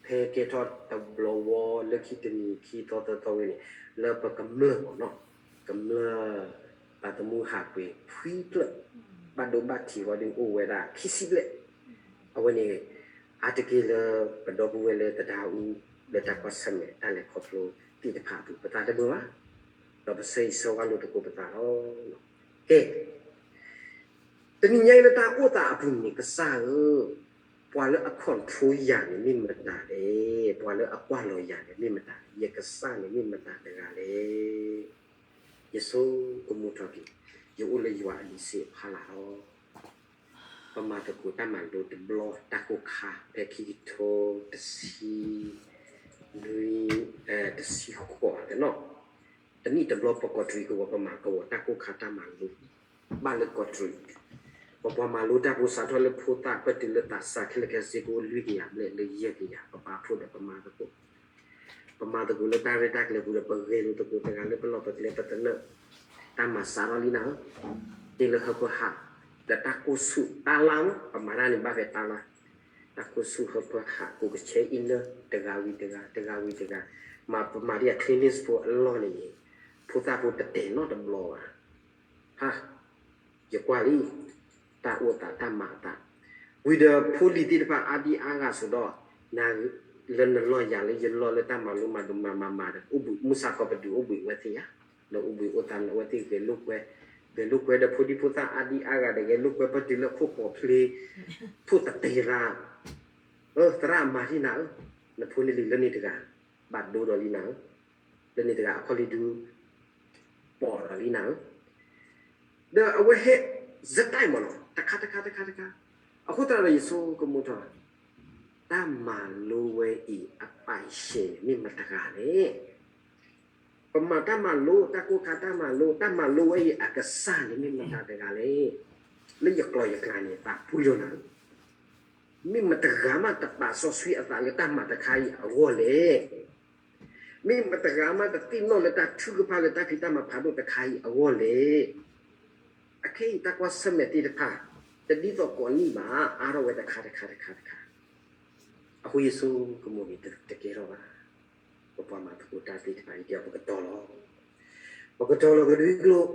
ဖဲကဲထီၣ်တဘျီဝီလၢခံတနံၤခံသီသၢသီဝဲန့ၣ်, လၢပကမျၢၢ်မ့ၢ်နီၤ, ကမျၢၢ်, ပှၤသမူဟးပှ့ၤဖှံဖျၢၣ်, ဘၣ်ဒိဘၣ်ထံးဝဲဒုးအိၣ်ဝဲဒၣ်ခံဆံဘျဲၣ်, အဝဲန့ၣ်, အါတက့ၢ်လၢပဒီပုၢ်ဝဲၢ်လၢသဒါအူ, လၢတၢ်ကွၢ်ဆၢၣ်မဲာ်တၢ်လဲၤခီဖျိသ့ၣ်တဖၣ်အပူၤ ပသးတမုာ်ဘၣ်, ဒီးပဆၢဂ့ၤဆၢဝါလိာ်သကိးပသးလီၤ. ကဲ တနံၤညါအံၤလၢတၢ်အိၣ်သးအပူၤန့ၣ် ကစၢ်ဧၢ, ပှၤလၢအ control ယၤန့ၣ်မ့ၢ်မတၤလဲၣ်, ပှၤလၢအကွၢ်လီၤယၤန့ၣ်မ့ၢ်မတၤလဲၣ်, ယကစၢ်န့ၣ်မ့ၢ်မတၤတဂၤလဲၣ်. ယဆိကမိၣ်ထီၣ်က့ၤ, ယအိၣ်လၢယွၤအလံၤစ့အဖီလာ်လီၤ. ပမၤသကိးတၢ်မၤလိတဘျီတၢ်ကိၢ်ခါ ဖဲခံကထိတဆံ, နွံ, တဆံဃိးသနီၤ, တနံၣ်တဘျီပကီးတရံးကဝီၤ ပမၤကဝီၤတၢ်ကိၢ်ခါတၢ်မၤလိ, ဘၣ်လၢကီးတရံး, ပပှၤမၤလိတၢ်ဖိစးထီၣ်လၢဖိသၣ်ပၢၢ်တုၤလၢသးစၢ်ခဲလၢာ်ခဲဆ့ကအိၣ်လွံၢ်ကယၤဘျဲၣ်လၢယဲၢ်ကယၤ ပပာ်ဖှိၣ်ဒီးပမၤသကိး ပမၤသကိးလၢတၢ်ရဲၣ်တၢ်ကျဲၤပူၤဒီး ပဂဲၤလိာ်သကိးတဂၤလၢပလီၢ်ပကျဲပသနၢၣ်, တၢ်မၤစးထီၣ်လံနၤဧၢ, တ့လၢဟၢဖၢဟး, ဒီးတၢ်ကိၢ်ဆူၣ်တၢ်လါမး ပမၤတၢ်န့ၣ်ဘၣ်ဖဲတၢ်လါ, တၢ်ကိၢ်ဆူၣ်ဟၢဖၢဟး ကိးကဆဲအ့ၣ်လၢ တဂၤဝံၤတဂၤ တဂၤဝံၤတဂၤ, မၤပမၤဒ်အ cleaning ဖိအလီၢ်န့ၣ်န့ၣ်, ဖိသၣ်ဖိတတဲာ်နီတဘျီဘၣ် ဟါ, ယကွၢ်လံ, တၢ်အိၣ်သးတၢ်မၤအသး, ဝံၤဒီးဖိလံၤသ့ၣ်တဖၣ်အါဒံအါဂၤစိၤဒီး, လၢနလီၢ်ယၤလၢယလီၢ်လၢတၢ်မၤလိမၤဒိးမၤမၤမၤဒီး အိၣ်ဘှံးမုၢ်ဆါခီပဒုးအိၣ်ဘှံးဝဲသ့ၣ်ဧါ, ဒီးအိၣ်ဘှံးအိၣ်သးန့ၣ် အဝဲသ့ၣ်ဂဲၤလိာ်ကွဲ, ဂဲၤလိာ်ကွဲဒီးဖိဒံဖိသၣ်အါဒံအါဂၤဒီး ဂဲၤလိာ်ကွဲပတုၤလၢခိၣ်ပီၤဖျ့, ဖိတတဲာ်ရၤ သရၣ်မၤဒ်နၤဧၢ, နဖိနလံၤလၢန့ၣ်တဂၤ, ဘၣ်ဒိဒီးလံနၤဧၢ, လၢန့ၣ်တဂၤအခီၣ်လံဒုး, ပိာ်ဒီးလံနၤဧၢ, ဒီးအဝဲဟဲ, စတၢ်မ့ၢ်နီၤ တခါတခါတခါတခါ, အဃိသတးဒီးယဆိကမိၣ်ထီၣ်, တၢ်မၤလိဝဲအံၤအပာ်ရှဲန့ၣ်မ့ၢ်မတၤတဂၤလဲၣ် ပမၤတၢ်မၤလိ တၢ်ကိၢ်ခါတၢ်မၤလိ တၢ်မၤလိဝဲအံၤအကစၢ်န့ၣ်မ့ၢ်မတၤတဂၤလဲၣ်. လၢယကျိာ်ယကျါန့ၣ် သးပှံၤလီၤနၤဧၢ, မ့ၢ်မတဂၤမးတပာ်စီဆှံအသးလၢတၢ်မၤတခါအံၤအဂီၢ်လဲၣ်. မ့ၢ်မတဂၤမးတသ့ၣ်နီၣ်လၢတၢ်ထုကဖၣ်လၢတၢ်ဖံးတၢ်မၤဖးဒိၣ်တခါအံၤအဂီၢ်လဲၣ်. အခဲအံၤတၢ်ကွၢ်ဆၢၣ်မဲာ်သ့ၣ်တဖၣ်, တဒ်သိးကိးနံၣ်ဘၣ် အါထီၣ်ဝဲတခါတခါတခါတခါ, အဃိယဆိကမိၣ်န့ၣ် တကဲထီၣ်ဘၣ်. ပပှၤမၤသကိးတၢ်သ့ၣ်တဖၣ်အံၤ ပကတီၤလီၤ, ပကတီၤလီၤကဒွံကျိာ်,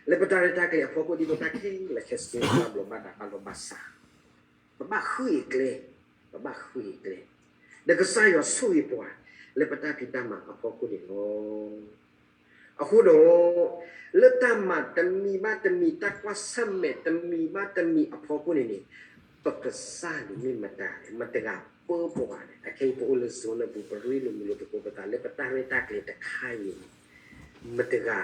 လၢပတၢ်ရဲၣ်တၢ်ကျဲၤအဖီခိၣ်ဒ်သိးတၢ်ခဲလၢာ်ခဲဆ့ ဘၣ်ဘျီးဘၣ်ဒါဘၣ်လီၤဘၣ်စး, ပဘၣ်ဃ့အကျဲ, ပဘၣ်ဃ့အကျဲ, ဒီးကစၢ်ယွၤဆိၣ်ဂ့ၤပှၤ လၢပတၢ်ဖံးတၢ်မၤအဖီခိၣ်န့ၣ်လီၤ. အဃိဒီး, လၢတၢ်မၤတမံၤဘၣ်တမံၤ တၢ်ကွၢ်ဆၢၣ်မဲာ်တမံၤဘၣ်တမံၤအဖီခိၣ်န့ၣ်န့ၣ်, ပကစၢ်န့ၣ်မ့ၢ်မတၤလဲၣ်, မတဂၤပၢပှၤလဲၣ်. အခဲအံၤပအိၣ်လၢ zone လၢပူၤ ပရ့လိာ်မုာ်လိာ်သကိးပသးလၢပတၢ်ရဲၣ်တၢ်ကျဲၤတခါအံၤန့ၣ်, မတဂၤ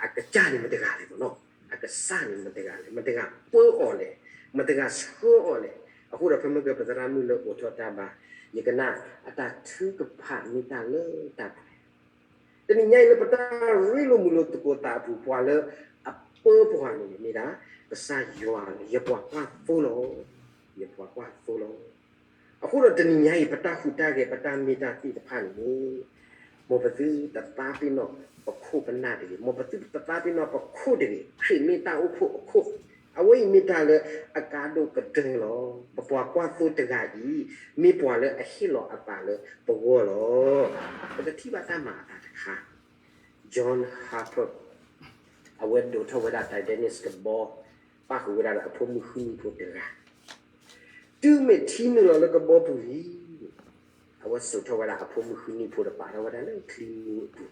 အကစၢ်န့ၣ်မတဂၤလဲၣ်မ့ၢ်နီၤ, အကစၢ်န့ၣ်မတဂၤလဲၣ်, မတဂၤပၢအီၤလဲၣ်, မတဂၤဆှၢအီၤလဲၣ်. အဃိဒီးဖဲမ့ၢ်ကပသရၣ်မုၣ်လၢအိးထီၣ်တၢ်ဘါ, ယကနၣ်အတၢ်ထုကဖၣ်မ့ၢ်တၢ်လၢတၢ်ပှဲၤ တနံၤညါအံၤလၢပတၢ်ရ့လိာ်မုာ်လိာ်သကိးသးအပူၤ ပှၤလၢအပၢပှၤန့ၣ်န့ၣ် မ့ၢ်ဒၣ် ကစၢ်ယွၤ ယပှၤကွၢ်သိလီၤ. ယပှၤကွၢ်သိလီၤ. အဃိဒီးတနံၤညါအံၤ ပတၢ်ဟူးတၢ်ဂဲၤ ပတၢ်မ့ၢ်တၢ်သ့ၣ်တဖၣ်န့ၣ်န့ၣ် မ်ပသုတသးပ့ၤနီၣ်ပခိၣ်ပနၢ်တဂ့ၤ, မ်ပသုတသးပ့ၤနီၣ်ပခိၣ်တဂ့ၤ, ခရံာ်မ့ၢ်တၢ်အိၣ်ဖှိၣ်အခိၣ်, အဝဲအံၤမ့ၢ်တၢ်လၢအကါဒိၣ်ကတၢၢ်လီၤ. ပပှၤကွၢ်သိတဂၤအံၤ မ့ၢ်ပှၤလၢအဟ့ၣ်လီၤအသးလၢပဂီၢ်လီၤ. ပကထံၣ်ဘၣ်တၢ်မၤအသးတခါ John Harper အဝဲဒိးထီၣ်ဝဲဒၣ် Titanic ကဘီ ပၣ်ဃုာ်ဝဲဒၣ်လၢအဖိမုၣ်ဃုနံၣ်ဖိတဂၤ, တုၤမ့ၢ်ထံနုာ်လီၤလၢကဘီပူၤလံ, အဝဲစိာ်ထီၣ်ဝဲဒၣ်အဖိမုၣ်ဃုနံၣ်ဖိဒီးပာ်ထီၣ်ဝဲဒၣ်လၢချံမူအပူၤ,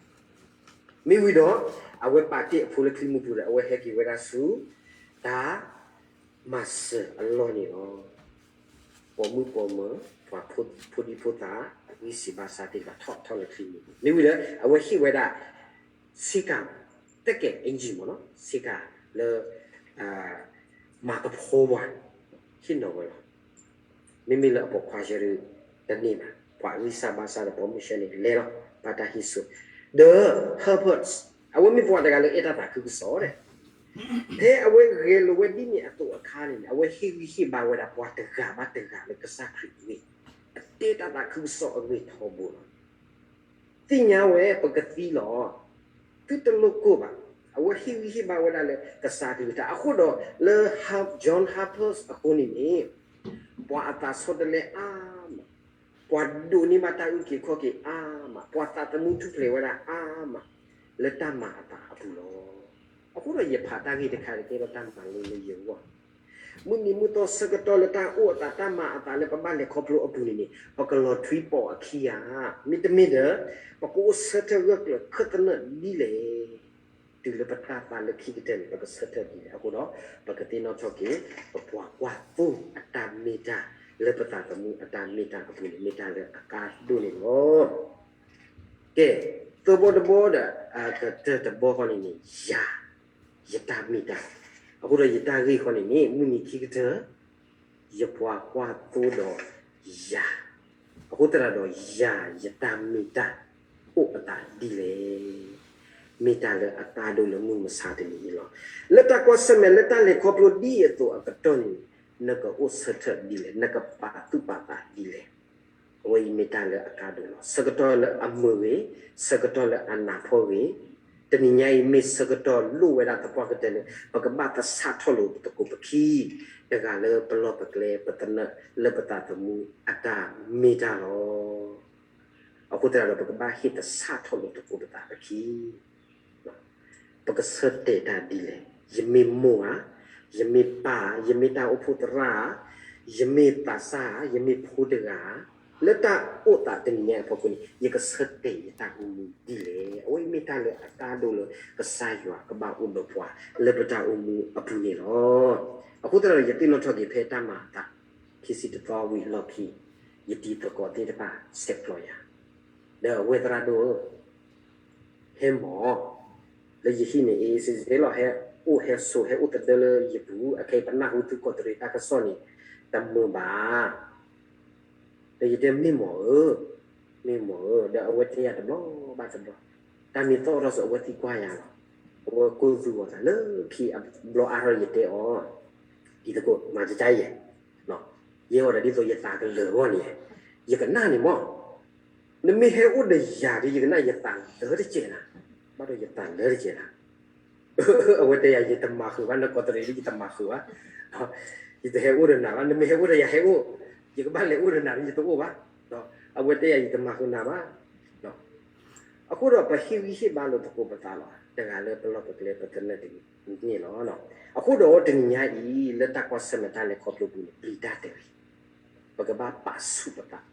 မ့ၢ်ဝံၤဒီး အဝဲပာ်တ့ၢ်အဖိလၢချံမူပူၤဒီး အဝဲဟဲက့ၤဝဲဒၣ်ဆူ တၢ် မၤစၢၤအလီၢ်န့ၣ်လီၤ. ပိာ်မုၣ်ပိာ်မၢၤ ပှၤဖိဒံဖိသၣ် အဂံၢ်စံးဘါစၢ်သ့ၣ်တဖၣ်ထီၣ်ထီၣ်လၢချံမူပူၤ, မ့ၢ်ဝံၤလၢ အဝဲဟ့ၣ်ဝဲဒၣ် ဆ့ကၤ တကဲး အ့ၣ်ကၠံၣ်မ့ၢ်နီၤ ဆ့ကၤလၢ မၤကဖီပှၤ ဟ့ၣ်နီၤဝဲလီၤ. မ့မ့ၢ်လၢအပိာ်ခွါဆၢဒုး တန့ၢ်ဘၣ်, ပှၤအဂံၢ်စၢ်ဘါစၢ်ဒီးပိာ်မုၣ်ဆၢန့ၣ် လဲၤလီၤ ဘၣ်တၢ်ဟ့ၣ်စိ, ဒီး Herbert အဝဲမ့ၢ်ပှၤတဂၤလၢအဲၣ်တၢ်သးခုကစီၣ်ဒီး ဖဲအဝဲဂဲၤလိာ်ဝဲဒ်န့ၣ်အသိးအခါန့ၣ် အဝဲဟ့ၣ်ဂံၢ်ဟ့ၣ်ဘါဝဲဒၣ်ပှၤတဂၤဘၣ်တဂၤလၢကစၢ်ခရံာ်အဂ့ၢ်, အတဲတၢ်သးခုကစီၣ်အဂ့ၢ်ထီဘိလီၤ. သ့ၣ်ညါဝဲပကသံလီၤ, သုတလိၣ်ကိၢ်ဘၣ်, အဝဲဟ့ၣ်ဂံၢ်ဟ့ၣ်ဘါဝဲဒၣ်လၢကစၢ်ကလုၢ်ကထါ, အဃိဒီးလၢ John Harper အဃိန့ၣ်န့ၣ် ပှၤအသးဆီတလဲအါမး, ပှၤဒိးန့ၢ်ဘၣ်တၢ်အုၣ်က့ၤခီၣ်က့ၤအါမး, ပှၤသးသမူထူၣ်ဖျဲးဝဲဒၣ်အါမး လၢတၢ်မၤအသးအပူၤလီၤ. အဃိဒီးယဖးတၢ်ဂ့ၢ်တခါ ကဲထီၣ်တၢ်မၤလိလၢယဂီၢ်, မုၢ်နံၤမုၢ်သီဆၢကတီၢ်လၢတၢ်အိၣ်အသးတၢ်မၤအသးလၢပဘၣ်လဲၤခီဖျိအပူၤန့ၣ်န့ၣ် ပကလီၤထွံပိာ်အခံဧါ, မ့တမ့ၢ်ဒီး ပကအိၣ်ဆၢထၢၣ်ဂၢၢ်ကျၢၤခၢၣ်သနၢၣ်ဒ်လဲၣ် တုၤလၢပတၢ်သါလၢခံကတၢၢ်န့ၣ် ပကဆၢထၢၣ်ဒ်လဲၣ်. အဃိဒီး ပကသ့ၣ်နီၣ်ထီၣ်က့ၤ ပပှၤကွၢ်သိအတၢ်မ့ၢ်တၢ် လၢပသးသမူအတၢ်မ့ၢ်တၢ်အပူၤန့ၣ် မ့ၢ်တၢ်လၢအကါဒိၣ်န့ၣ်လီၤ. ကဲ, သၢဘီတဘီဒီး အကတၢၢ်တဘီဃီန့ၣ်န့ၣ် ယၤ, ယတၢ်မ့ၢ်တၢ်, အဃိဒီးယတၢ်ဂ့ၢ်ဃီန့ၣ်န့ၣ် မုၢ်နံၤခံကတၢၢ် ယပှၤကွၢ်သိဒီးယၤ, အဃိသတးဒီးယၤ ယတၢ်မ့ၢ်တၢ် အိၣ်အသးဒ်လဲၣ်. မ့ၢ်တၢ်လၢအကါဒိၣ်လၢမုၢ်မဆါတနံၤအံၤလီၤ. လၢတၢ်ကွၢ်ဆၢၣ်မဲာ်လၢတၢ်လဲၤခီဖျိဒ်အသိးအကတီၢ်န့ၣ် နကအိၣ်ဆၢထၢၣ်ဒ်လဲၣ်, နကပာ်သူၣ်ပာ်သးဒ်လဲၣ်. အဝဲအံၤမ့ၢ်တၢ်လၢအကါဒိၣ်လီၤ. ဆၢကတီၢ်လၢအမုာ်ဂ့ၤ, ဆၢကတီၢ်လၢအနးဖှီၣ်ဂ့ၤ, တနံၤညါအံၤမ့ၢ်ဆၢကတီၢ်လိၣ်ဝဲဒၣ်သပှၢ်ကတၢၢ်လၢ ပကဘၣ်သဆၣ်ထီၣ်လိာ်သကိးပခံ, တဂၤလၢပလီၢ်ပကျဲ ပသနၢၣ်လၢပသးသမူအတၢ်မ့ၢ်တၢ်လီၤ. အဃိသတးဒီး ပကဘၣ်ဟ့ၣ်သဆၣ်ထီၣ်လိာ်သကိးပသးပခံ ပကဆၢတဲာ်တၢ်ဒ်လဲၣ်, ယမ့ၢ်မိၢ်ဧါ, ယမ့ၢ်ပၢ်ဧါ, ယမ့ၢ်တၢ်အိၣ်ဖှိၣ်သရၣ်ဧါ, ယမ့ၢ်သးစၢ်ဧါ, ယမ့ၢ်ဖိတဂၤဧါ, လၢတၢ်အိၣ်သးတနံၤညါအဖီခိၣ်န့ၣ် ယကဆၢတဲာ်ယတၢ်အိၣ်မူဒ်လဲၣ်. အဝဲအံၤမ့ၢ်တၢ်လၢအကါဒိၣ်လၢ ကစၢ်ယွၤကဘၣ်အိၣ်ဒီးပှၤ လၢပတၢ်အိၣ်မူအပူၤန့ၣ်လီၤ. အဃိသတးဒီး ယသ့ၣ်နီၣ်ထီၣ်က့ၤဖဲတၢ်မၤအသး ခံဆံတသီဝံၤအလီၢ်ခံ ယတံၤသကိးသ့ၣ်တဖၣ်ဆဲးဖျိးယၤ, ဒီးအဝဲသရၣ်ဒိၣ်ဧၢ ဟဲမီၢ် လၢယဟံၣ်န့ၣ် အ့ၣ်စ့ၣ်စ့ၣ်လီၤ, ဟဲအိၣ်ဟဲဆိး ဟဲအိၣ်သဒၢလၢယပူၤ, အခဲအံၤပနၢ်ဟူသုကီးတရံးတၢ်ကစီၣ်န့ၣ် တမုာ်ဘၣ်. ဒီးယတဲမ့ၢ်မီၢ်ဧၢ, မ့ၢ်မီၢ်ဧၢ, ဒီးအဝဲတဲယၤတဘျီဘၣ်တဘျီ, တၢ်မ့ၢ်သီၣ်ထီၣ်စ့ၢ် အဝဲသံကွၢ်ယၤလီၤ. အဝဲကိၢ်သူအီၤသးလၢခံအဘျီအါထီၣ်ယတဲအီၤ, တံၤသကိး မၤကကါယဲၢ် ယဲၢ်အီၤဒီးဒ်သိးယသးကလၢာ်အဂီၢ်န့ၣ်, ယကနၣ်န့ၣ်မီၢ်, နမ့ၢ်ဟဲအိၣ်ဒီးယၤဒီး ယကနၣ်ယသးလၢတကဲးနၤ, ဘၣ်ဒီးယသးလၢတကဲးနၤ, အဝဲတဲယၤ ယတမၤဃုာ်ဘၣ် နကိးတရံးလၢယတမၤဃုာ်ဘၣ်, ယတဟဲအိၣ်ဒီးနၤဘၣ်, နမ့ၢ်ဟဲအိၣ်ဒီးယၤဟဲအိၣ်, ယကဘၣ်လဲၤအိၣ်ဒီးနၤဒီးယတအိၣ်ဘၣ်, အဝဲတဲယၤ ယတမၤဃုာ်နၤဘၣ်. အဃိဒီးပဟ့ၣ်ဂံၢ်ဟ့ၣ်ဘါလိာ်သကိးပသးလီၤ, တဂၤလၢပလီၢ်ပကျဲပသနၢၣ်တဂ့ၤန့ၣ်လီၤ. အဃိဒီးတနံၤညါအံၤ လၢတၢ်ကွၢ်ဆၢၣ်မဲာ်တၢ်လဲၤခီဖျိပူၤန့ၣ် ပျံၤတၢ်တဂ့ၤ, ပကဘၣ်ပာ်ဆူၣ်ပသး,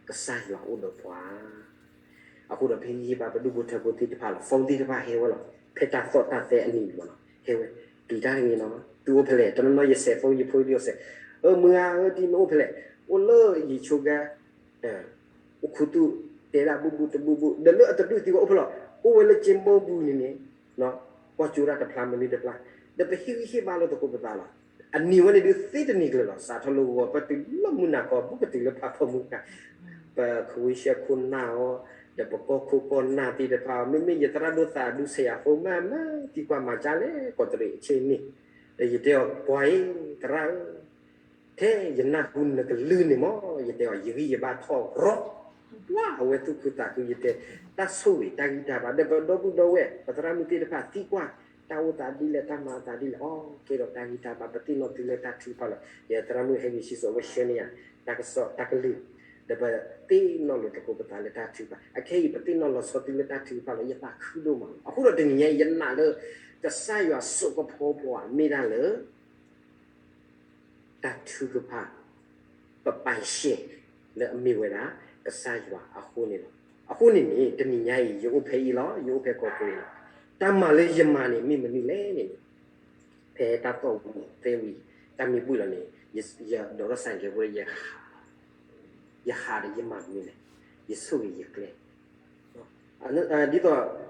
ကစၢ်ယွၤအိၣ်ဒီးပှၤ အဃိဒီးဖဲယဟ့ၣ်ဘါပဒူၣ်ဖိထၢဖိသ့ၣ်တဖၣ်လီၤ, phone သ့ၣ်တဖၣ်ဟဲဝဲလီၤ, ဖဲတၢ်သီၣ်တၢ်သဲအနံၤန့ၣ်မီၢ်လီၤ, ဟဲဝဲ, ပျံၤတၢ်တဂ့ၤနီၤ, သုအိၣ်ဖဲလဲၣ်, တနီၤနီၤယစဲး phone ယဖိဒံးအီၤစဲး, အၢ မုၢ်ဂၤဧၢ တံၤမ့ၢ်အိၣ်ဖဲလဲၣ်, အိၣ်လၢယဆိကါ အိၣ်ခူသူၣ်တဲဒၣ်ဘူးဘူးတဘူးဘူး, ဒီးလၢအတဒူၣ်သံကွၢ်အိၣ်ဖဲလဲၣ်, အိၣ်ဝဲလၢက့ဘီပူၤန့ၣ်န့ၣ်, ကွၢ်ကၠိဒၣ်တဖျါမနုၤတဖျါ, ဒီးပဟ့ၣ်ဂံၢ်ဟ့ၣ်ဘါလိာ်သကိးပသးလီၤ. အနံၤဝဲန့ၣ်ဒုးသ့တနံၤကျၢၤလီၤ, စးထီၣ်လၢဂီၤ ပတုၤလၢမုၢ်နၤခီ ဘူးကတုၤလၢဖးထီမုၢ်နၤ, ပခွံဆၢခိၣ်နၢ်အီၤ, ဒီးပကီၢ်ခိၣ်ကီၢ်နၢ်သ့ၣ်တဖၣ် မ့မ့ၢ်ယသရၣ်ဒိၣ်သးဒူဆဲးယၤဖိမးမး သံကွၢ်မၤကၢ်လဲၣ် ကီးတရံးအဆ့ၣ်န့ၣ်, ဒီးယတဲအီၤ ပှၤအံၤ သရၣ်ဧၢ, ထဲယနၢ်ဟူနကလုၢ်န့ၣ်မး ယတဲအီၤ ယဂံၢ်ယဘါထီၣ်ရီ, ပှၤအဝဲသူၣ်ခုသးခု ယတဲ တၢ်ဆိၣ်ဂ့ၤတၢ်ဂံၢ်တၢ်ဘါ ဒီးပဒီပုၢ်ဒီဝဲၢ် ပသရၣ်မုၣ်သ့ၣ်တဖၣ်သံကွၢ် တၢ်အိၣ်သးဒ်လဲၣ် တၢ်မၤအသးဒ်လဲၣ် အီ ကဲထီၣ်တၢ်ဂံၢ်တၢ်ဘါ ပသ့ၣ်နီၣ်သုလၢတၢ်ထုကဖၣ်လီၤ. ယသရၣ်မုၣ်ဟဲဂ့ၤဆံးစိး အဝဲဆှၢန့ၢ်ယၤ တၢ်ကစီၣ်တၢ်ကလုၢ် ဒီးပသ့ၣ်နီၣ်လိာ်သကိးပသးလၢတၢ်ထုကဖၣ် အခဲအံၤ ပသ့ၣ်နီၣ်လီၤဆီသုလၢတၢ်ထုကဖၣ်လီၤ. ယသးခုဒိၣ်မးလီၤ. အဃိဒီးတနံၤညါအံၤ ယနာ်လၢ ကစၢ်ယွၤစိာ်ကဖီပှၤမ့ၢ်ဒၣ်လၢ တၢ်ထုကဖၣ် ပပၢ်ရှဲၣ် လၢအမ့ၢ်ဝဲဒၣ် ကစၢ်ယွၤအဃိန့ၣ်လီၤ. အဃိန့ၣ်န့ၣ် တနံၤညါအံၤ ယအိၣ်ဖဲအံၤလီၤ. ယအိၣ်ဖဲကီးတရံးလီၤ. တၢ်မၤလၢယမၤန့ၣ် မ့ၢ်မနုၤလဲၣ်န့ၣ်န့ၣ် ဖဲတၢ်သီၣ်ဝံၤသဲဝံၤ တၢ်မ့ၢ်ဘှံးလီၤန့ၣ် ယဒိးထီၣ်စဲးကဲးဝဲ ယဟးဒီးယမၤမနုၤလဲၣ်, ယဆိၣ်ဂ့ၤယကျဲ ဒ်သိး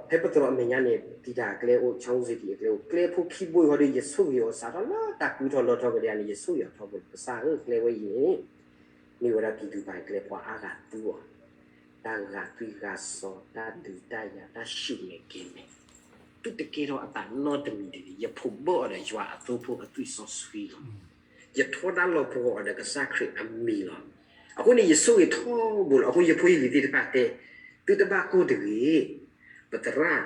ဖဲပသရိာ်အမဲာ်ညါန့ၣ် တံာ်တာ်အကျဲအိၣ် ဆီစ့ကံအကျဲအိၣ် ကျဲဖိခံဘိအံၤဃီဒီး ယဆိၣ်ဂ့ၤအီၤစးထီၣ်လၢတၢ်ကူထီၣ်လီထီၣ်ကဒီးန့ၣ် ယဆိၣ်ဂ့ၤအီၤထီဘိလီၤ. ကစၢ်ဧၢ ကျဲဝဲအံၤန့ၣ် မ့ၢ်ဝဲဒၣ်ကံဒူပၤအကျဲ ပှၤအါဂၤသူအီၤ, တၢ်ဂာ်သွံၣ်ဂာ်စီၤ တၢ်ဒုးတၢ်ယၤ တၢ်ဆံးမဲာ်ကဲၤမဲာ် သုတကဲထီၣ်အသးနီတမံၤတဂ့ၤ. ယဖီၣ်ဘၢအီၤဒီးယွၤအသိဖိအသွံၣ်စီဆှံလီၤ. ယထီဒါလီၤပှီၢ်အီၤဒီးကစၢ်ခရံာ်အမံၤလီၤ. အဃိန့ၣ် ယဆိၣ်ဂ့ၤထီဘိလီၤ. အဃိယဖိယလံၤသ့ၣ်တဖၣ်တဲ သုတဘၣ်ကိၢ်တဂ့ၤ, ပသရၣ်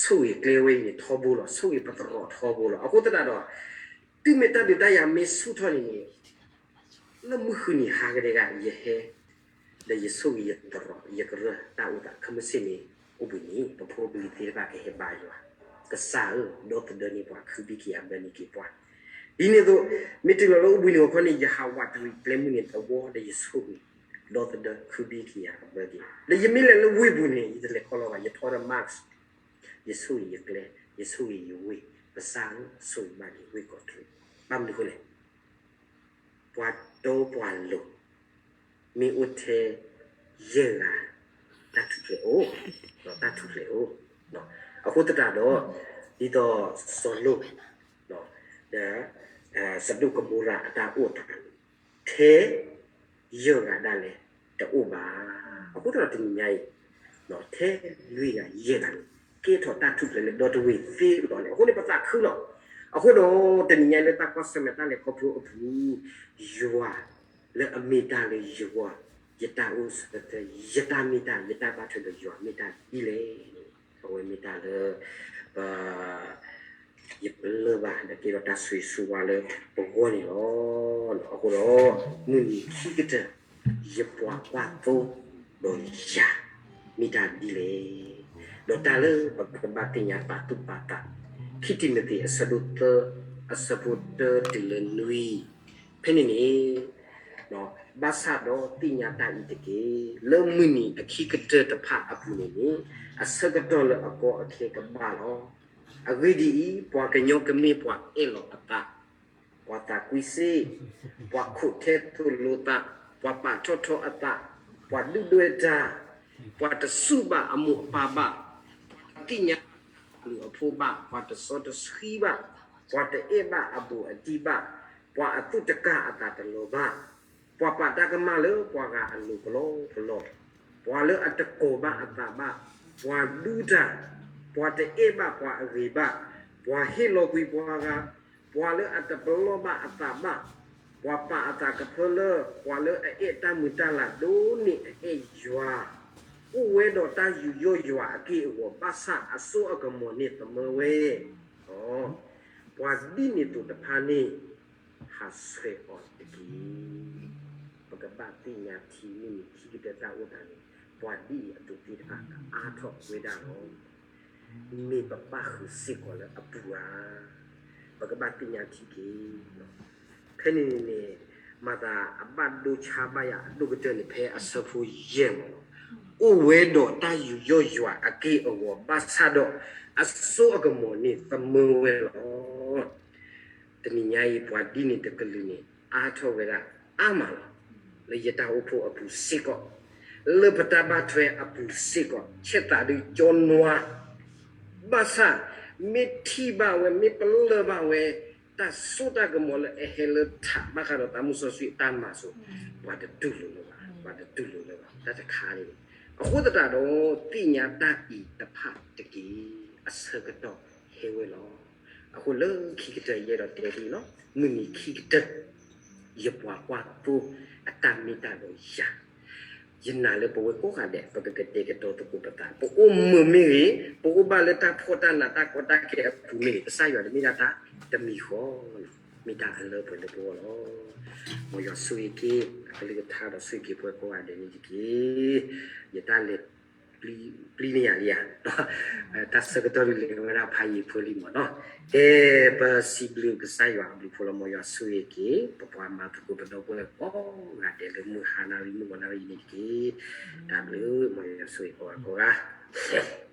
ဆိၣ်ဂ့ၤကျဲဝဲအံၤန့ၣ်ထီဘိလီၤ. ဆိၣ်ဂ့ၤပသရိာ်ထီဘိလီၤ. အဃိသတးဒီး တုၤမ့ၢ်တၢ်ဒုးတၢ်ယၤမ့ၢ်ဆူၣ်ထီၣ်န့ၣ်န့ၣ် လၢမုၢ်ဃုနံၤဟါကဒဲက ယဟဲ ဒီးယဆိၣ်ဂ့ၤယသရိာ် ယကရၢၢ်တၢ်အိၣ်သး ခဲမုၢ်ဆ့ၣ်န့ၣ် အိၣ်ဘှံးနံၤ ပဖိပလံၤသ့ၣ်တဖၣ်ကဟဲဘါယွၤ, ကစၢ်ဧၢ ဒီသဒၢန့ၢ်ပှၤ ခုဘံၣ်ခံဂၤအဘၢန့ၢ်က့ၤပှၤ, ဒ်န့ၣ်အသိး မ့ၢ်တုၤလီၤလၢအိၣ်ဘှံးနံၤဂီၤခီန့ၣ် ယဟးဝးတရံးကျဲမုၢ်နံၤသဝီ ဒီးယဆိၣ်ဂ့ၤ ဒီသဒၢခုဘံၣ်ခံဂၤအဘၢက့ၤ, ဒီးယမ့ၢ်လဲၤလၢဝ့ၢ်ပူၤန့ၣ် ယတလဲၤခီလီၤဘၣ် ယထီဒီး mask, ယဆိၣ်ဂ့ၤယကျဲ ယဆိၣ်ဂ့ၤယဝ့ၢ်, ကစၢ်ဧၢ ဆိၣ်ဂ့ၤဘၣ်က့ၤဝ့ၢ်ကီးတရံး, ဘၣ်မနုၤအဃိလဲၣ် ပှၤတီပှၤလိၤ မ့ၢ်အိၣ်ထဲယဲၢ်ဂၤ တၢ်ထူၣ်ဖျဲးအိၣ်, တၢ်ထူၣ်ဖျဲးအိၣ်, အဃိသတးဒီး ဒ်သိးစီၤလိၣ် ဒီး စဒိၣ်ကမိရၤအတၢ်အိၣ်သးန့ၣ် ထဲယဲၢ်ဂၤဒၣ်လဲာ်တအိၣ်ဘၣ်. အဃိသတးဒီးတနံၤညါအံၤ ထဲလွံၢ်ဂၤယဲၢ်ဂၤန့ၣ် ကဲထီၣ်တၢ်ထူၣ်ဖျဲးလၢဒီတဝ့ၤသ့လီၤန့ၣ် အဃိန့ၣ်ပသးခုလီၤ. အဃိဒီး တနံၤညါအံၤလၢတၢ်ကွၢ်ဆၢၣ်မဲာ်တၢ်လဲၤခီဖျိအပူၤ ယွၤလၢအမ့ၢ်တၢ်လၢယဂီၢ် ယတၢ်အိၣ်ဆၢထၢၣ် ယတၢ်မ့ၢ်တၢ် ယတၢ်ဘၣ်ထွဲဒီးယွၤမ့ၢ်တၢ်ဒ်လဲၣ်န့ၣ် အဝဲမ့ၢ်တၢ်လၢ ပ ယပလၢၢ်ဘၣ် ဒီးကဲထီၣ်တၢ်ဆိၣ်ဂ့ၤဆိၣ်ဝါလၢပဂီၢ်န့ၣ်လီၤ. အဃိဒီး မုၢ်နံၤခံကတၢၢ် ယပှၤကွၢ်သိဒီးယၤ မ့ၢ်တၢ်ဒ်လဲၣ်. ဒီးတၢ်လၢပကဘၣ်သ့ၣ်ညါပာ်သူၣ်ပာ်သး ခံတံၤမသ့း အဆၢဒိၣ်သၢ အဆၢဖိတၢတုၤလၢနွံ ဖဲန့ၣ်န့ၣ် ဘၣ်ဆၣ်ဒီးသ့ၣ်ညါတၢ်အံၤတက့ၢ်. လၢမုၢ်နံၤအခံကတၢၢ်တဖၣ်အပူၤန့ၣ်န့ၣ် အဆၢကတီၢ်လၢအကီအခဲကဘၣ်လီၤ. အဂ့ၢ်ဒ်အံၤ, ပှၤကညီကမ့ၢ်ပှၤအဲၣ်လီၤအသး, ပှၤသးကွံစ့, ပှၤခိးထဲသိၣ်လိသး, ပှၤပာ်ထီၣ်ထီအသး, ပှၤဒုၣ်ဒွဲၣ်တၢ်, ပှၤတစူၢ်ဘၣ်အမိၢ်အပၢ်ဘၣ်, ပှၤတသ့ၣ်ညါအဘျုးအဖှိၣ်ဘၣ်, ပှၤတစီတဆှံဘၣ်, ပှၤတအဲၣ်ဘၣ်အဘူးအတံၢ်ဘၣ်, ပှၤအသူၣ်တကၢ်အသးတလီၤဘၣ်, ပှၤပာ်တၢ်ကမၣ်လၢပှၤဂၤအလိၤကလီကလီ, ပှၤလၢအတကိးဘၣ်အသးဘၣ်, ပှၤဒူတၢ်, ပှၤတအဲၣ်ဘၣ်ပှၤအဂ့ၤဘၣ်, ပှၤဟ့ၣ်လီၤကွံာ်ပှၤဂၤ, ပှၤလၢအတပလီၢ်ဘၣ်အသးဘၣ်, ပှၤပာ်အသးကဖၢလၢ ပှၤလၢအအဲၣ်တၢ်မုာ်တၢ်လၤဒိၣ်န့ၢ်အအဲၣ်ယွၤ, အိၣ်ဝဲဒီးတၢ်ယူးယီၣ်ယွၤအက့ၢ်အဂီၤ ဘၣ်ဆၣ်အစိအကမီၤန့ၣ်သမၢဝဲ, ဒီး ပှၤဒ်န့ၣ်သိးတဖၣ်န့ၣ် ဟးဆှဲးအီၤတက့ၢ်. ပကဘၣ်သ့ၣ်ညါထံမုၢ်နံၤခံကတၢၢ်တၢ်အိၣ်သးန့ၣ် ပှၤဒ်အံၤအသိးသ့ၣ်တဖၣ်ကအါထီၣ်ဝဲဒၣ်လီၤ. မ့ၢ်ပဘၣ်ဃုာ်စ့ၢ်ကီးလၢအပူၤဧါ. ပကဘၣ်သ့ၣ်ညါထံက့ၤ ဖဲန့ၣ်န့ၣ် မၤသးအဘၣ်ဒိဆါဘၣ်ယၤအဒိၣ်ကတၢၢ်န့ၣ် ဖဲအဆၢဖိယဲၢ်မးလီၤ. အိၣ်ဝဲဒီးတၢ်ယူးယီၣ်ယွၤအက့ၢ်အဂီၤ ဘၣ်ဆၣ်ဒီးအစိအကမီၤန့ၣ်သမၢဝဲလီၤ. တနံၤညါအံၤ ပှၤဒ်န့ၣ်တကလုာ်န့ၣ် အါထီၣ်ဝဲဒၣ်အါမးလီၤ. လၢယတၢ်အိၣ်ဖှိၣ်အပူၤစ့ၢ်ကီး, လၢပတၢ်ဘၣ်ထွဲအပူၤစ့ၢ်ကီး ဆဲးသးဒုးကၠီနွါ ဘၣ်ဆၣ် မ့ၢ်ထံၣ်ဘၣ်ဝဲ မ့ၢ်ပလၢၢ်ဘၣ်ဝဲ တၢ်စိတၢ်ကမီၤလၢအဟဲလၢထးဘၣ်ဃးဒီးသးမုၢ်စီဆှံအတၢ်မၤစိၤ, ပှၤတတူၢ်လိာ်လၢၤဘၣ်, ပှၤတတူၢ်လိာ်လၢၤဘၣ်. တၢ်တခါန့ၣ် အဃိသတးဒီး သ့ၣ်ညါတၢ်အံၤတဖၣ်တက့ၢ်. အဆၢကတီၢ်ဟဲဝဲလီၤ. အဃိလၢခံကတၢၢ်ယအဲၣ်ဒိးတဲဒ်အံၤလီၤ. မုၢ်နံၤခံကတၢၢ် ယပှၤကွၢ်သိအတၢ်မ့ၢ်တၢ်ဒီးယၤ, ယနာ်လၢပဝဲကိးဂၤဒဲး ပကကတဲာ်ကတီၤသကိးပသး, ပအိၣ်မုာ်မ့ၢ်ဂ့ၤ, ပအိၣ်ဘၣ်လၢတၢ်ဖှီၣ်တၢ်နးတၢ်ကီတၢ်ခဲအပူၤမ့ၢ်ဂ့ၤ, ကစၢ်ယွၤန့ၣ်မ့ၢ်ဒၣ်တၢ်တမံၤဃီလီၤ. မ့ၢ်တၢ်အလၢပှဲၤလၢပဂီၢ်လီၤ. မ်ယွၤဆိၣ်ဂ့ၤက့ၤအကလုၢ်ကထါဒီးဆိၣ်ဂ့ၤက့ၤပဝဲကိးဂၤဒဲးန့ၣ်တက့ၢ်. ယတၢ်လဲၤပျံၤန့ၢ်ယၤလံဧါ. တၢ်ဆၢကတီၢ်ဒုးလဲၤဝဲဒၣ်ဖးယံၤဖိလံမ့ၢ်နီၤ. ကဲ, ပစံးဘျုးကစၢ်ယွၤအဘျုးအဖှိၣ်လီၤ. မ်ယွၤဆိၣ်ဂ့ၤက့ၤ ပပှၤမၤသကိးပဒီပုၢ်ဝဲၢ်ကိးဂၤဒဲးလၢမုၢ်ဟါနၣ်ရံၣ်မုၢ်ဂီၤနၣ်ရံၣ်အံၤန့ၣ်တက့ၢ်. တၢ်ဘျုး, မ်ယွၤဆိၣ်ဂ့ၤကိးဂၤကိးဂၤ.